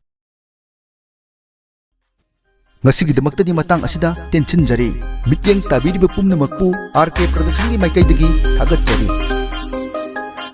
ꯉꯁꯤꯒꯤꯗꯃꯛꯇꯗꯤ ꯃꯇꯥꯡ ꯑꯁꯤꯗ ꯇꯦꯟꯁꯤꯟꯖꯔꯦ꯫ ꯃꯤꯠꯌꯦꯡ ꯇꯥꯕꯤꯔꯤꯕ ꯄꯨꯝꯅꯃꯛꯄꯨ ꯑꯥꯔ ꯀꯦ ꯄ꯭ꯔꯗꯛꯁꯟꯒꯤ ꯃꯥꯏꯀꯩꯗꯒꯤ ꯊꯥꯒꯠꯆꯔꯤ꯫